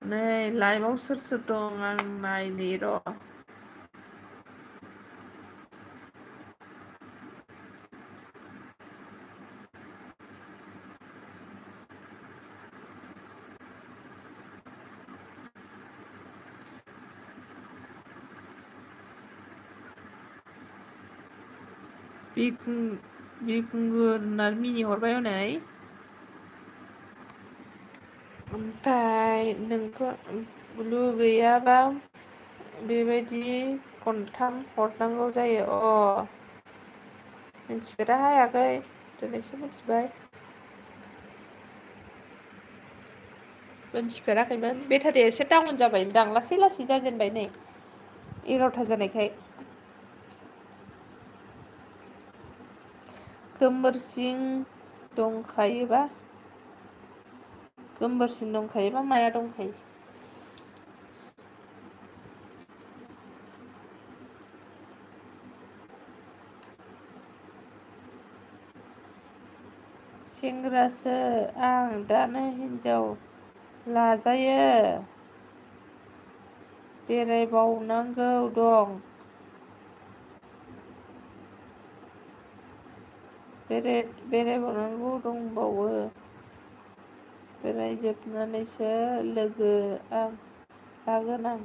नै लाइभआव सोर सोर दं आं नायनि र' बिखुंगुर होननानै मिनिहरबाय हनै ओमफ्राय नोंखौ लुगैयाबा बेबायदि खनथाम हरनांगौ जायो मिन्थिफेराहाय आगै दिनैसो मिथिबाय मोनथिफेराखैमोन बेटारिया एसे डाउन जाबायदां लासै लासै जाजेनबाय नै 11था जानायखाय गोमबोरसिं दंखायोबा माया दंखायो सेंग्रासो आं दानो हिनजाव लाजायो बेरायबावनांगौ दं बेरायबावनांगौ दंबावो बेरायजोबनानैसो लोगो लागोन आं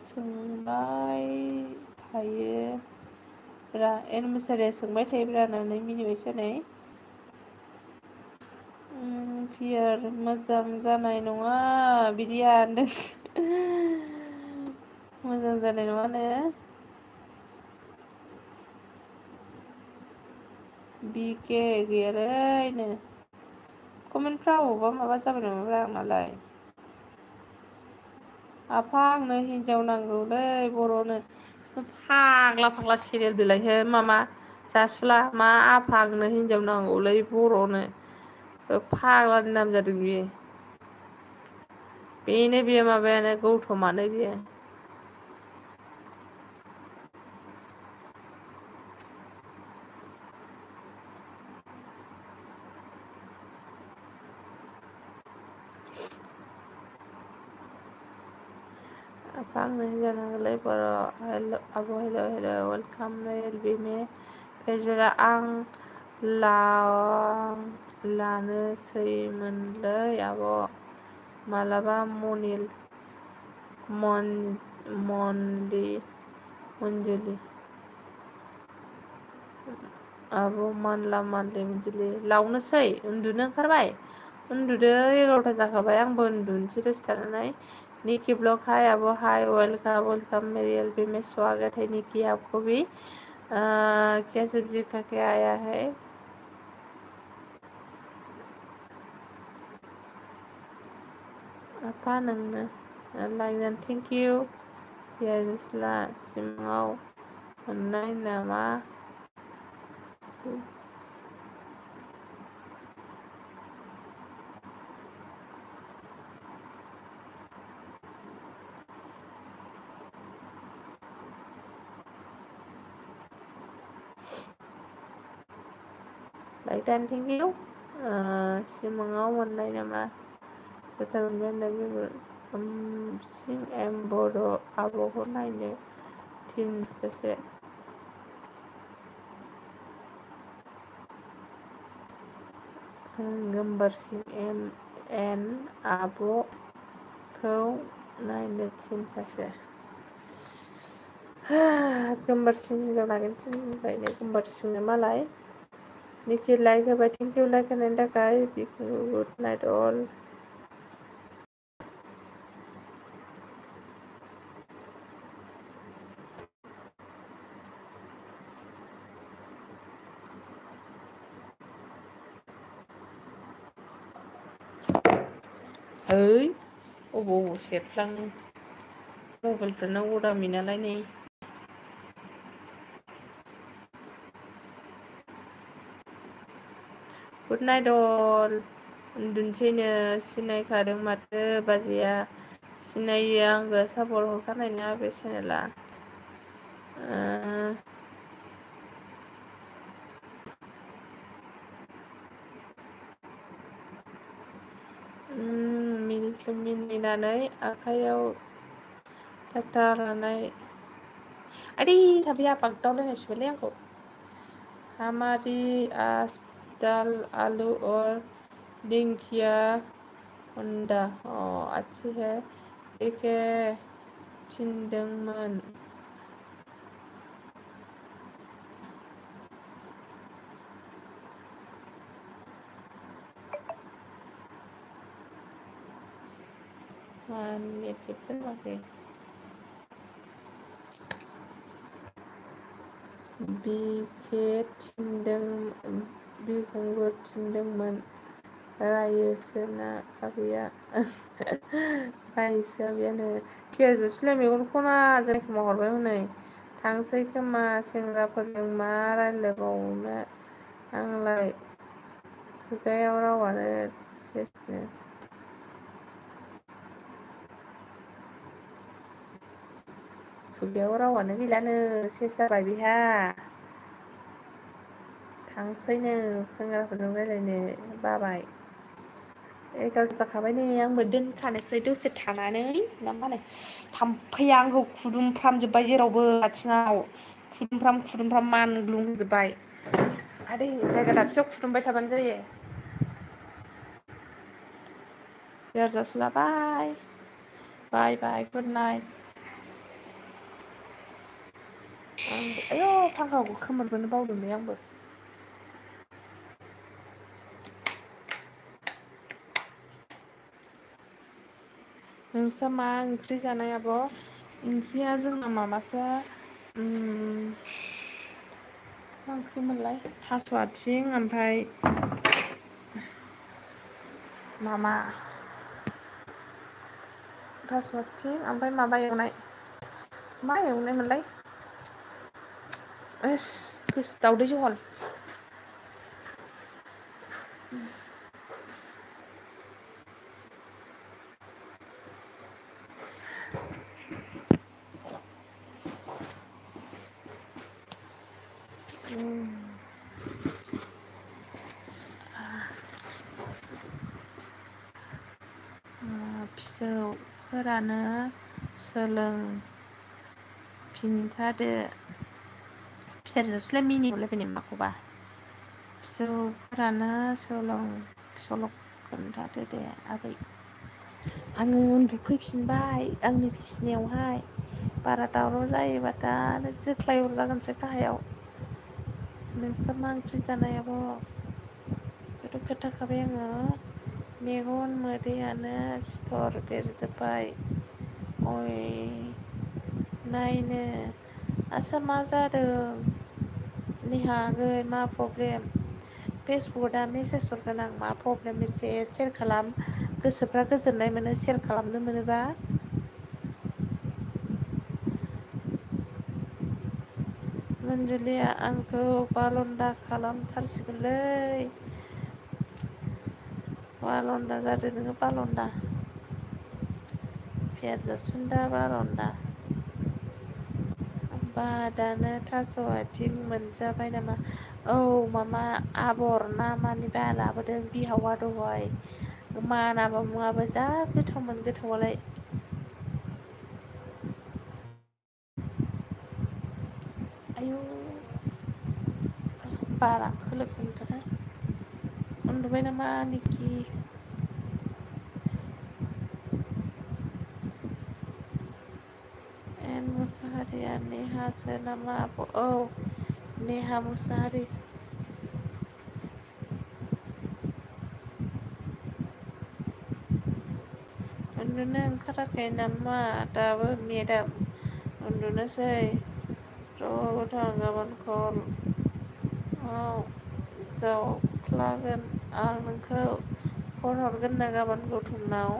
सोंबाय थायो एनमिसारिया सोंबाय थायोब्रा होननानै मिनिबायसो नै फियार मोजां जानाय नङा बिदिया होनदों मोजां जानाय नङानो बिके गैयालैनो कमेन्टफ्रा अबावबा माबा जाबाय नामाब्रा आंनालाय आफा आंनो हिनजाव नांगौलै बर'नो फाग्ला सिरियाल बिलाइहो मामा जासुला मा आफा आंनो हिनजाव नांगौलै बर'नो फाग्लानि नाम जादों बियो बेनो बियो माबायानो गौथमानो बियो आफा आंनो हिनजाव नांगौलै बर' आब' हेल' वेलकाम एलबिमे फेजुला आं लानोसैमोनलै आब' मालाबा मनजुलि आब' मानला मानलि मन्जुलि लावनोसै उन्दुनो ओंखारबाय उन्दुदो 11ता जाखाबाय आंबो उन्दुनोसै दसे थानानै निकी ब्लॉग हाय आब' हाय वेलकम वेलकम मेरी एलबी में स्वागत है निकी आपको भी क्या सब्जी खा के आया है आपा नोंनो लाइक थेंक इउ पियाजिस्ला सिमाङाव मोननाय नामा लाइक थेंक इउ सिमाङाव मोननाय नामा सिं एम बर' आब'खौ नायनो थिन सासे गोमबोर सिं एन आब'खौ नायनो थिन सासे गोमबोर सिं हिनजाव नागिरनो थिनबायनो गोमबोर सिंनो मालाय निखि लाइक होबाय थेंक इउ लाइक होनायनि थाखाय गुड नाइट अल ओइ अबाव सेरफ्लाङो मबाइलफ्रानो उदामि नालाय नै गुड नाइट अल उन्दुनोसैनो सिनायखादों माथो बाजैया सिनायो आंबो सापर्ट हरखानायना बे चेनेला मिनिनानै आखाइयाव टाटा लानाय आदै थाम्फैया बागदावलायनाय सुबायलै आंखौ हमारी आज दाल आलू और दिंखिया अंडा अच्छी है एके थिनदोंमोन नेटजोबगोन माखै बिखंबो थिनदोंमोन रायोसोना आबैया रायोसो आबैयानो पियाजुसलाय मेगन खना जों खोमा हरबाय हनै थांसै खोमा सेंग्राफोरजों मा रायज्लायबावनो आंलाय खुगायाव रावानो सेसनो खुगायाव रावानो गैलानो सेस जाबाय बेहा थांसैनो सेंग्राफोरजों रायज्लायनो बाबाय 11 जाखाबाय नै आंबो दोनखानोसै दसे थानानै ना मालाय थाम्फैया आंखौ खुदुमफ्रामजोब्बाय जेरावबो आथिङाव खुदुमफ्राम मानग्लुंजोब्बाय आदै जायगा दाबसेयाव खुदुमबाय थाबानो जायो जाजासुलाबाय बाय बाय गुड नाइट आयौ फांखाखौ खोमोरबोनो बावदोंलै आंबो नोंस्रा मा ओंख्रि जानाय आब' ओंख्रिया जोंना माबासो मा ओंख्रिमोनलाय थास' आथिं ओमफ्राय माबा थास' आथिं ओमफ्राय माबा एवनाय मा एवनायमोनलाय दावदै जहल फिसौफोरानो सोलोंफिनखादो फिसाजोसोलाय मिनिहरलायबाय माखौबा फिसौफोरानो सल' खोन्थादो दे आगै आङो उन्दुफैफिनबाय आंनि बिसिनायावहाय बारा दावराव जायोबा दानो जोख्लाय हरजागोनसो गाहायाव। नोंस्रा मा ओंख्रि जानाय आब'? बेथ' खोन्थाखाबाय आङो। मेगन मोदैयानो सिथर बेरजोब्बाय। अय नायनो आच्चा मा जादों? नेहा आगै मा प्रब्लेम? फेसबुकआव दा मेसेज हरगोन आं मा प्रब्लेम एसे सेयार खालाम। गोसोफ्रा गोजोननाय मोनो सेयार खालामनो मोनोबा। मन्जुलिया आंखौ बालन्दा खालामथारसिगोनलै। बालन्दा जादो नोङो बालन्दा। पियाजासुन्दा बालन्दा। बा दानो थास' आथिं मोनजाबाय नामा? औ मामा आबर ना मानिबा लाबोदों बिहावा दहाय। मानाबा मुवाबा जा गोथावमोन गोथावालाय। आयौ बारा खोलो खोलो थारहाय। उन्दुबाय नामा निखि? एन मुसाहारिया नेहासो नामा आब'? औ नेहा मुसाहारि। उन्दुनो ओंखाराखै नामा दाबो मेदाम? उन्दुनोसै र' गोथां गाबोन जावख्लागोन आं नोंखौ फन हरगोन नो गाबोन गौथुमनाव।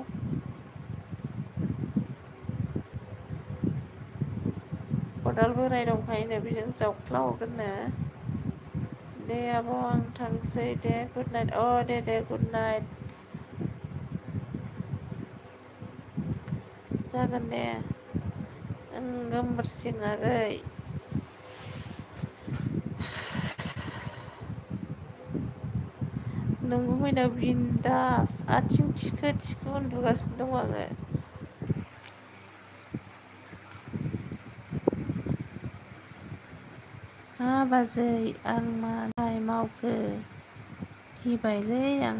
खदाल बोराय दंखायोनो बेजों जावख्ला हरगोननो। दे आब' आं थांसै दे गुड नाइट। अ दे गुड नाइट। जागोन दे ओं गोमबोरसिं आगै। नोंगुमैना बिन्दास आथिं थिखो थिखो उन्दुगासिनो दं आङो। मा बाजै आं मालाय मावखो? गिबायलै आं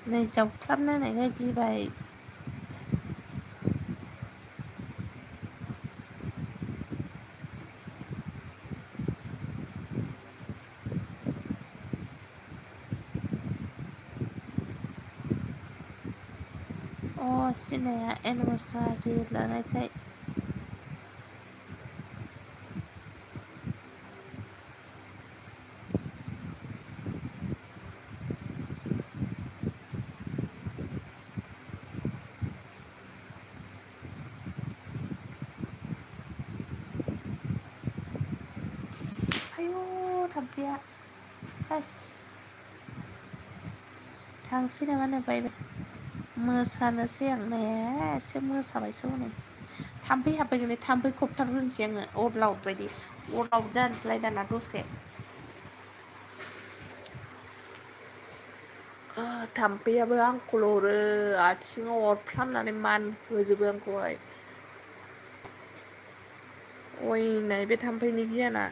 नै जावख्लाबनो होनायखाय गिबाय। अ सिनाया एनिभार्सारि लानायखाय। आयु थाम्फैया हास थांसै नामा नो बायबाय मोसानोसै आं ने एसे मोसाबायसो हनै। थाम्फै हाबफैगोनलै थाम्फै खोबथारग्रोनोसै आङो अर लाउट बायदि अर लाउट जानोसैलाय दाना दसे। थाम्फैयाबो आंखौल' अरो आथिङाव अरफ्रामनानै मानहोजोबो आंखौहाय। अयनाय बे थाम्फैनि गियाना।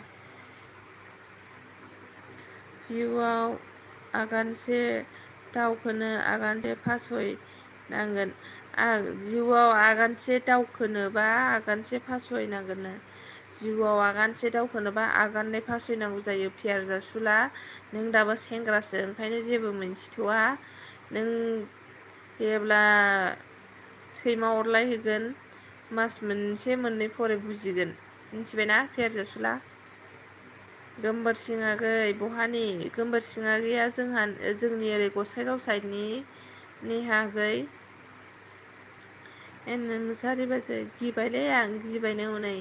जिउआव आगानसे दावखोनो आगानसे फासयनांगोन। जिउआव आगानसे दावखोनोबा आगानसे फासयनांगोननो। जिउआव आगानसे दावखोनोबा आगाननै फासयनांगौ जायो पियारजासुला। नों दाबो सेंग्रासो ओंखायनो जेबो मोनथिथ'वा। नों जेब्ला सैमा अरलायहोगोन मास मोनसे मोननै फरे बुजिगोन मिथिबायना पियारजासुला। गोमबोरसिं आगै बहानि? गोमबोरसिं आगैया जोंनि ओरै गसाइगाव साइडनि नेहा आगै। एन मुसाहारि बाजै गिबायलै आं गिबायनो हनै।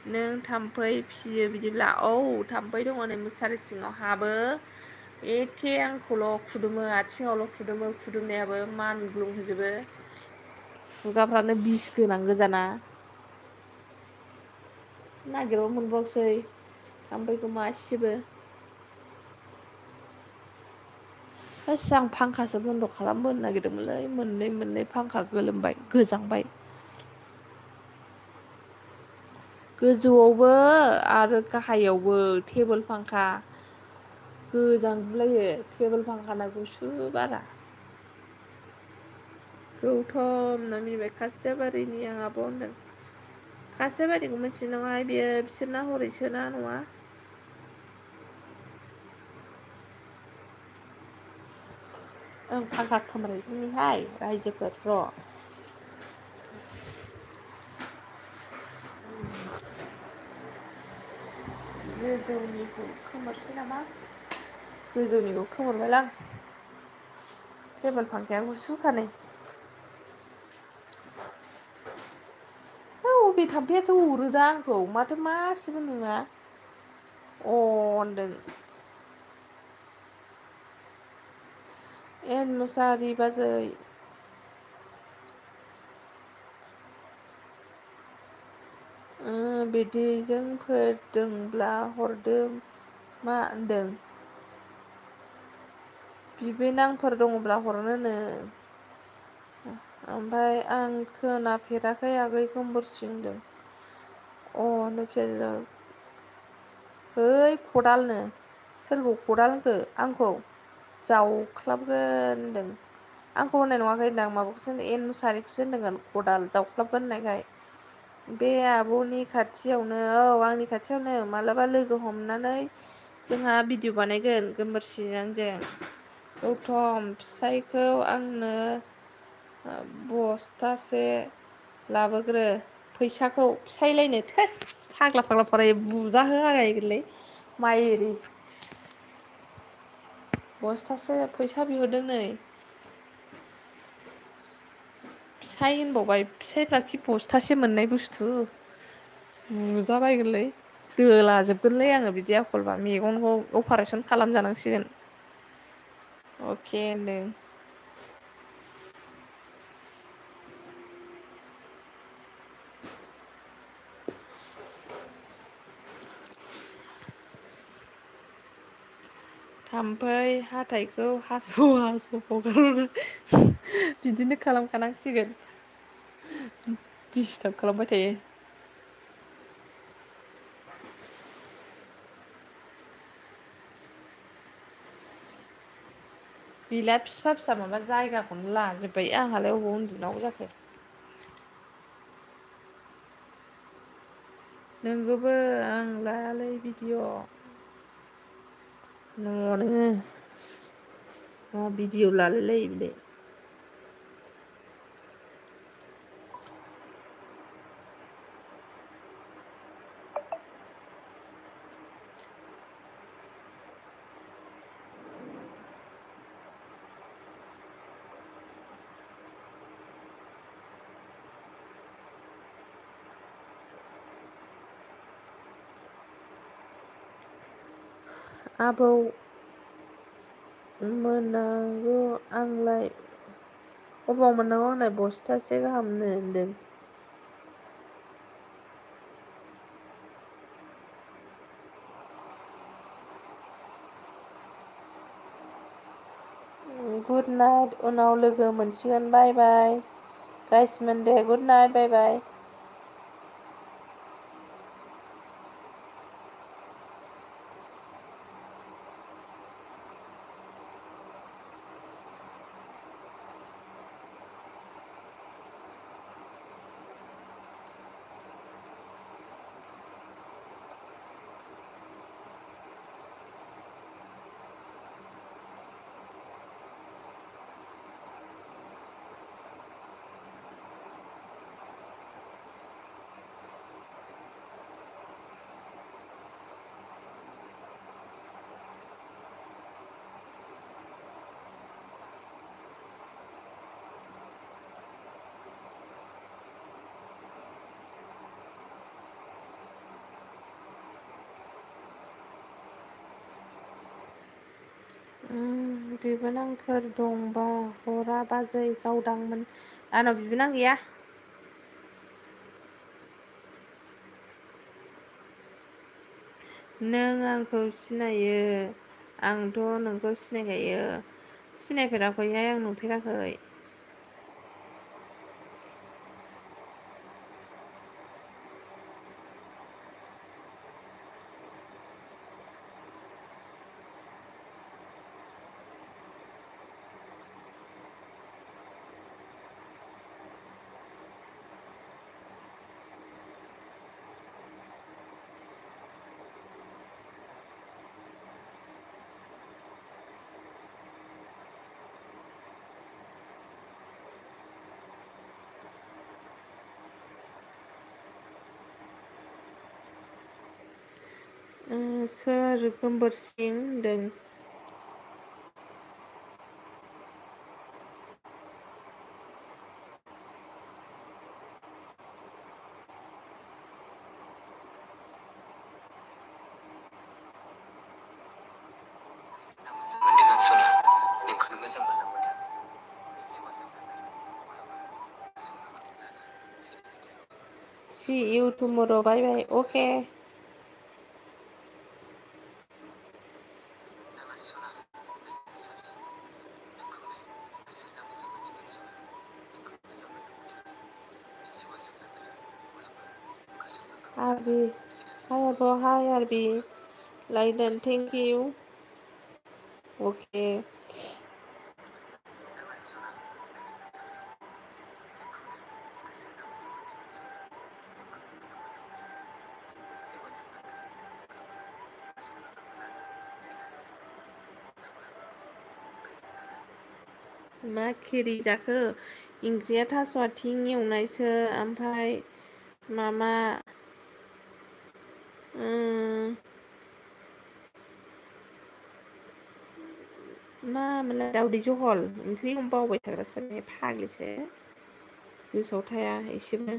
नों थाम्फै फिसियो बिदिब्ला औ थाम्फै दङ नै मुसारि सिङाव हाबो। एखे आंखौल' खुदुमो आथिङावल' खुदुमो खुदुमनायाबो मानग्लुंहोजोबो। खुगाफ्रानो बिस गोनां गोजाना। नागिरबाबो मोनबावसै थाम्फैखौ मासेबो। होस आं फांखासो बन्द' खालामबोनो नागिरदोंमोनलै मोननै मोननै फांखा गोलोमबाय गोजांबाय। गोजौआवबो आरो गाहायावबो टेबोल फांखा। गोजांगुलायो टेबोल फांखाना गुसु बारा। गौथम ना मिनिबाय खासियाबारिनि आं आब' होनदों। खासे बायदिखौ मिथिनाय नङाहाय बियो बिसोरना हरैसोना नङा ओं फांखा खोमोरैनिहाय रायजोफोर र' गोजौनिखौ खोमोरसै नामा गोजौनिखौ खोमोरबायलां टेबोल फांखाया गुसुखानै बबे थाम्फैयाथ' अरोदा आंखौ माथो मासेबो नुङा होनदों एन मुसाहारि बाजै बिदिजों फोरदोंब्ला हरदो मा होनदों बिबोनांफोर दङब्ला हरनोनो ओमफ्राय आं खोनाफेराखै आगै गोमबोरसि होनदों नुफेर खदालनो सोरखौ खदाल होनखो आंखौ जावख्लाबगोन होनदों आंखौ होननाय नङाखै होनदां माबाखौसो एन मुसाहारिखौसो होनदों खदाल जावख्लाबगोन होननायखाय बे आब'नि खाथियावनो आंनि खाथियावनो मालाबा लोगो हमनानै जोंहा भिडिअ बानायगोन गोमबोरसिजों आंजों गौथम फिसायखौ आंनो बस्थासे लाबोग्रो फैसाखौ फिसायलायनो थोस फाग्ला फरायो बुजाहोलायगोनलै माइरि बस्थासे फैसा बिहरदों नै फिसाय होनबावबाय फिसायफ्रा खि बस्थासे मोननाय बुस्थु बुजाबायगोनलै दोलाजोबगोनलै आङो बिदि आखलबा मेगनखौ अपारेसन खालामजानांसिगोन अके होनदों थाम्फै हाथाइखौ हास' हगारहरो बिदिनो खालामखानांसिगोन दिसटार्ब खालामबाय थायो गैला फिफा फिसा माबा जायगाखौनो लाजोब्बाय आंहालाय अबाव उन्दुनांगौ जाखो नोंगौबो आं लायालै भिडिअ न'आवनो भिडिअ लालायलायो बेलाय आबौ मोननांगौ आंलाय अबाव मोननांगौ आंलाय बस्थासे गाहामनो होनदों गुड नाइट उनाव लोगो मोनसिगोन बाय बाय गाइसमोन दे गुड नाइट बाय बाय बिबोनांफोर दंबा हरा बाजै गावदांमोन आंनाव बिबोनां गैया नों आंखौ सिनायो आंथ' नोंखौ सिनायखायो सिनायफेराखैहाय आं नुफेराखै सोर गोमबोरसिं होनदों? See you tomorrow. Bye bye. Okay. Arby. Hi Abo. Hi Arby. Liden, thank you. Okay. मा केरि जाखो? ओंख्रिया थास' आथिं एवनायसो ओमफ्राय मामा मा मोनलाय दावदै जहल ओंख्रिखौनो बावबाय थाग्रासो फाग्लिसो गोसोआव थाया एसेबो।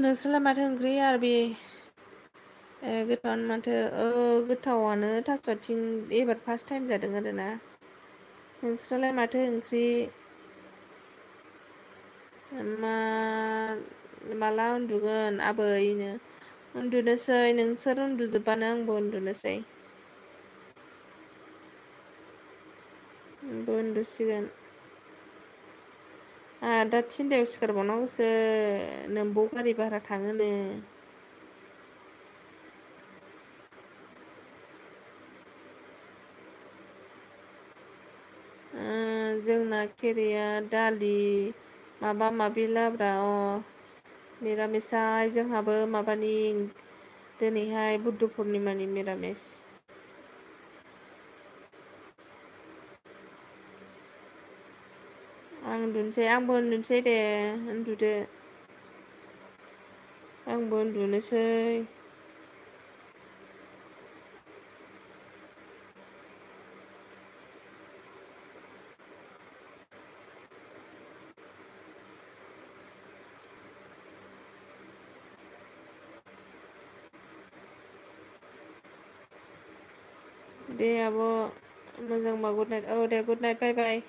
नोंसोरलाय माथो ओंख्रि आरबि? गोथावानो माथो गोथावानो थास' आथिं एबार फार्स्ट टाइम जादों आरोना। नोंस्रालाय माथो ओंख्रि? माला उन्दुगोन आबैनो? उन्दुनोसै नोंसोर उन्दुजोब्बानो आंबो उन्दुनोसै। आंबो उन्दुसिगोन। दा थिनथायाव सिखारबावनांगौसो नोमबौ गारि भारा थाङोनो। जोंना केरिया दालि माबा माबि लाब्रा मिरामिसाय जोंहाबो माबानि दिनैहाय बुद्ध पुर्निमानि मिरामिस। आंबो उन्दुनोसै दे उन्दुदो। आंबो उन्दुनोसै। दे आब' मोजांबा गुड नाइट। औ दे गुड नाइट बाय बाय।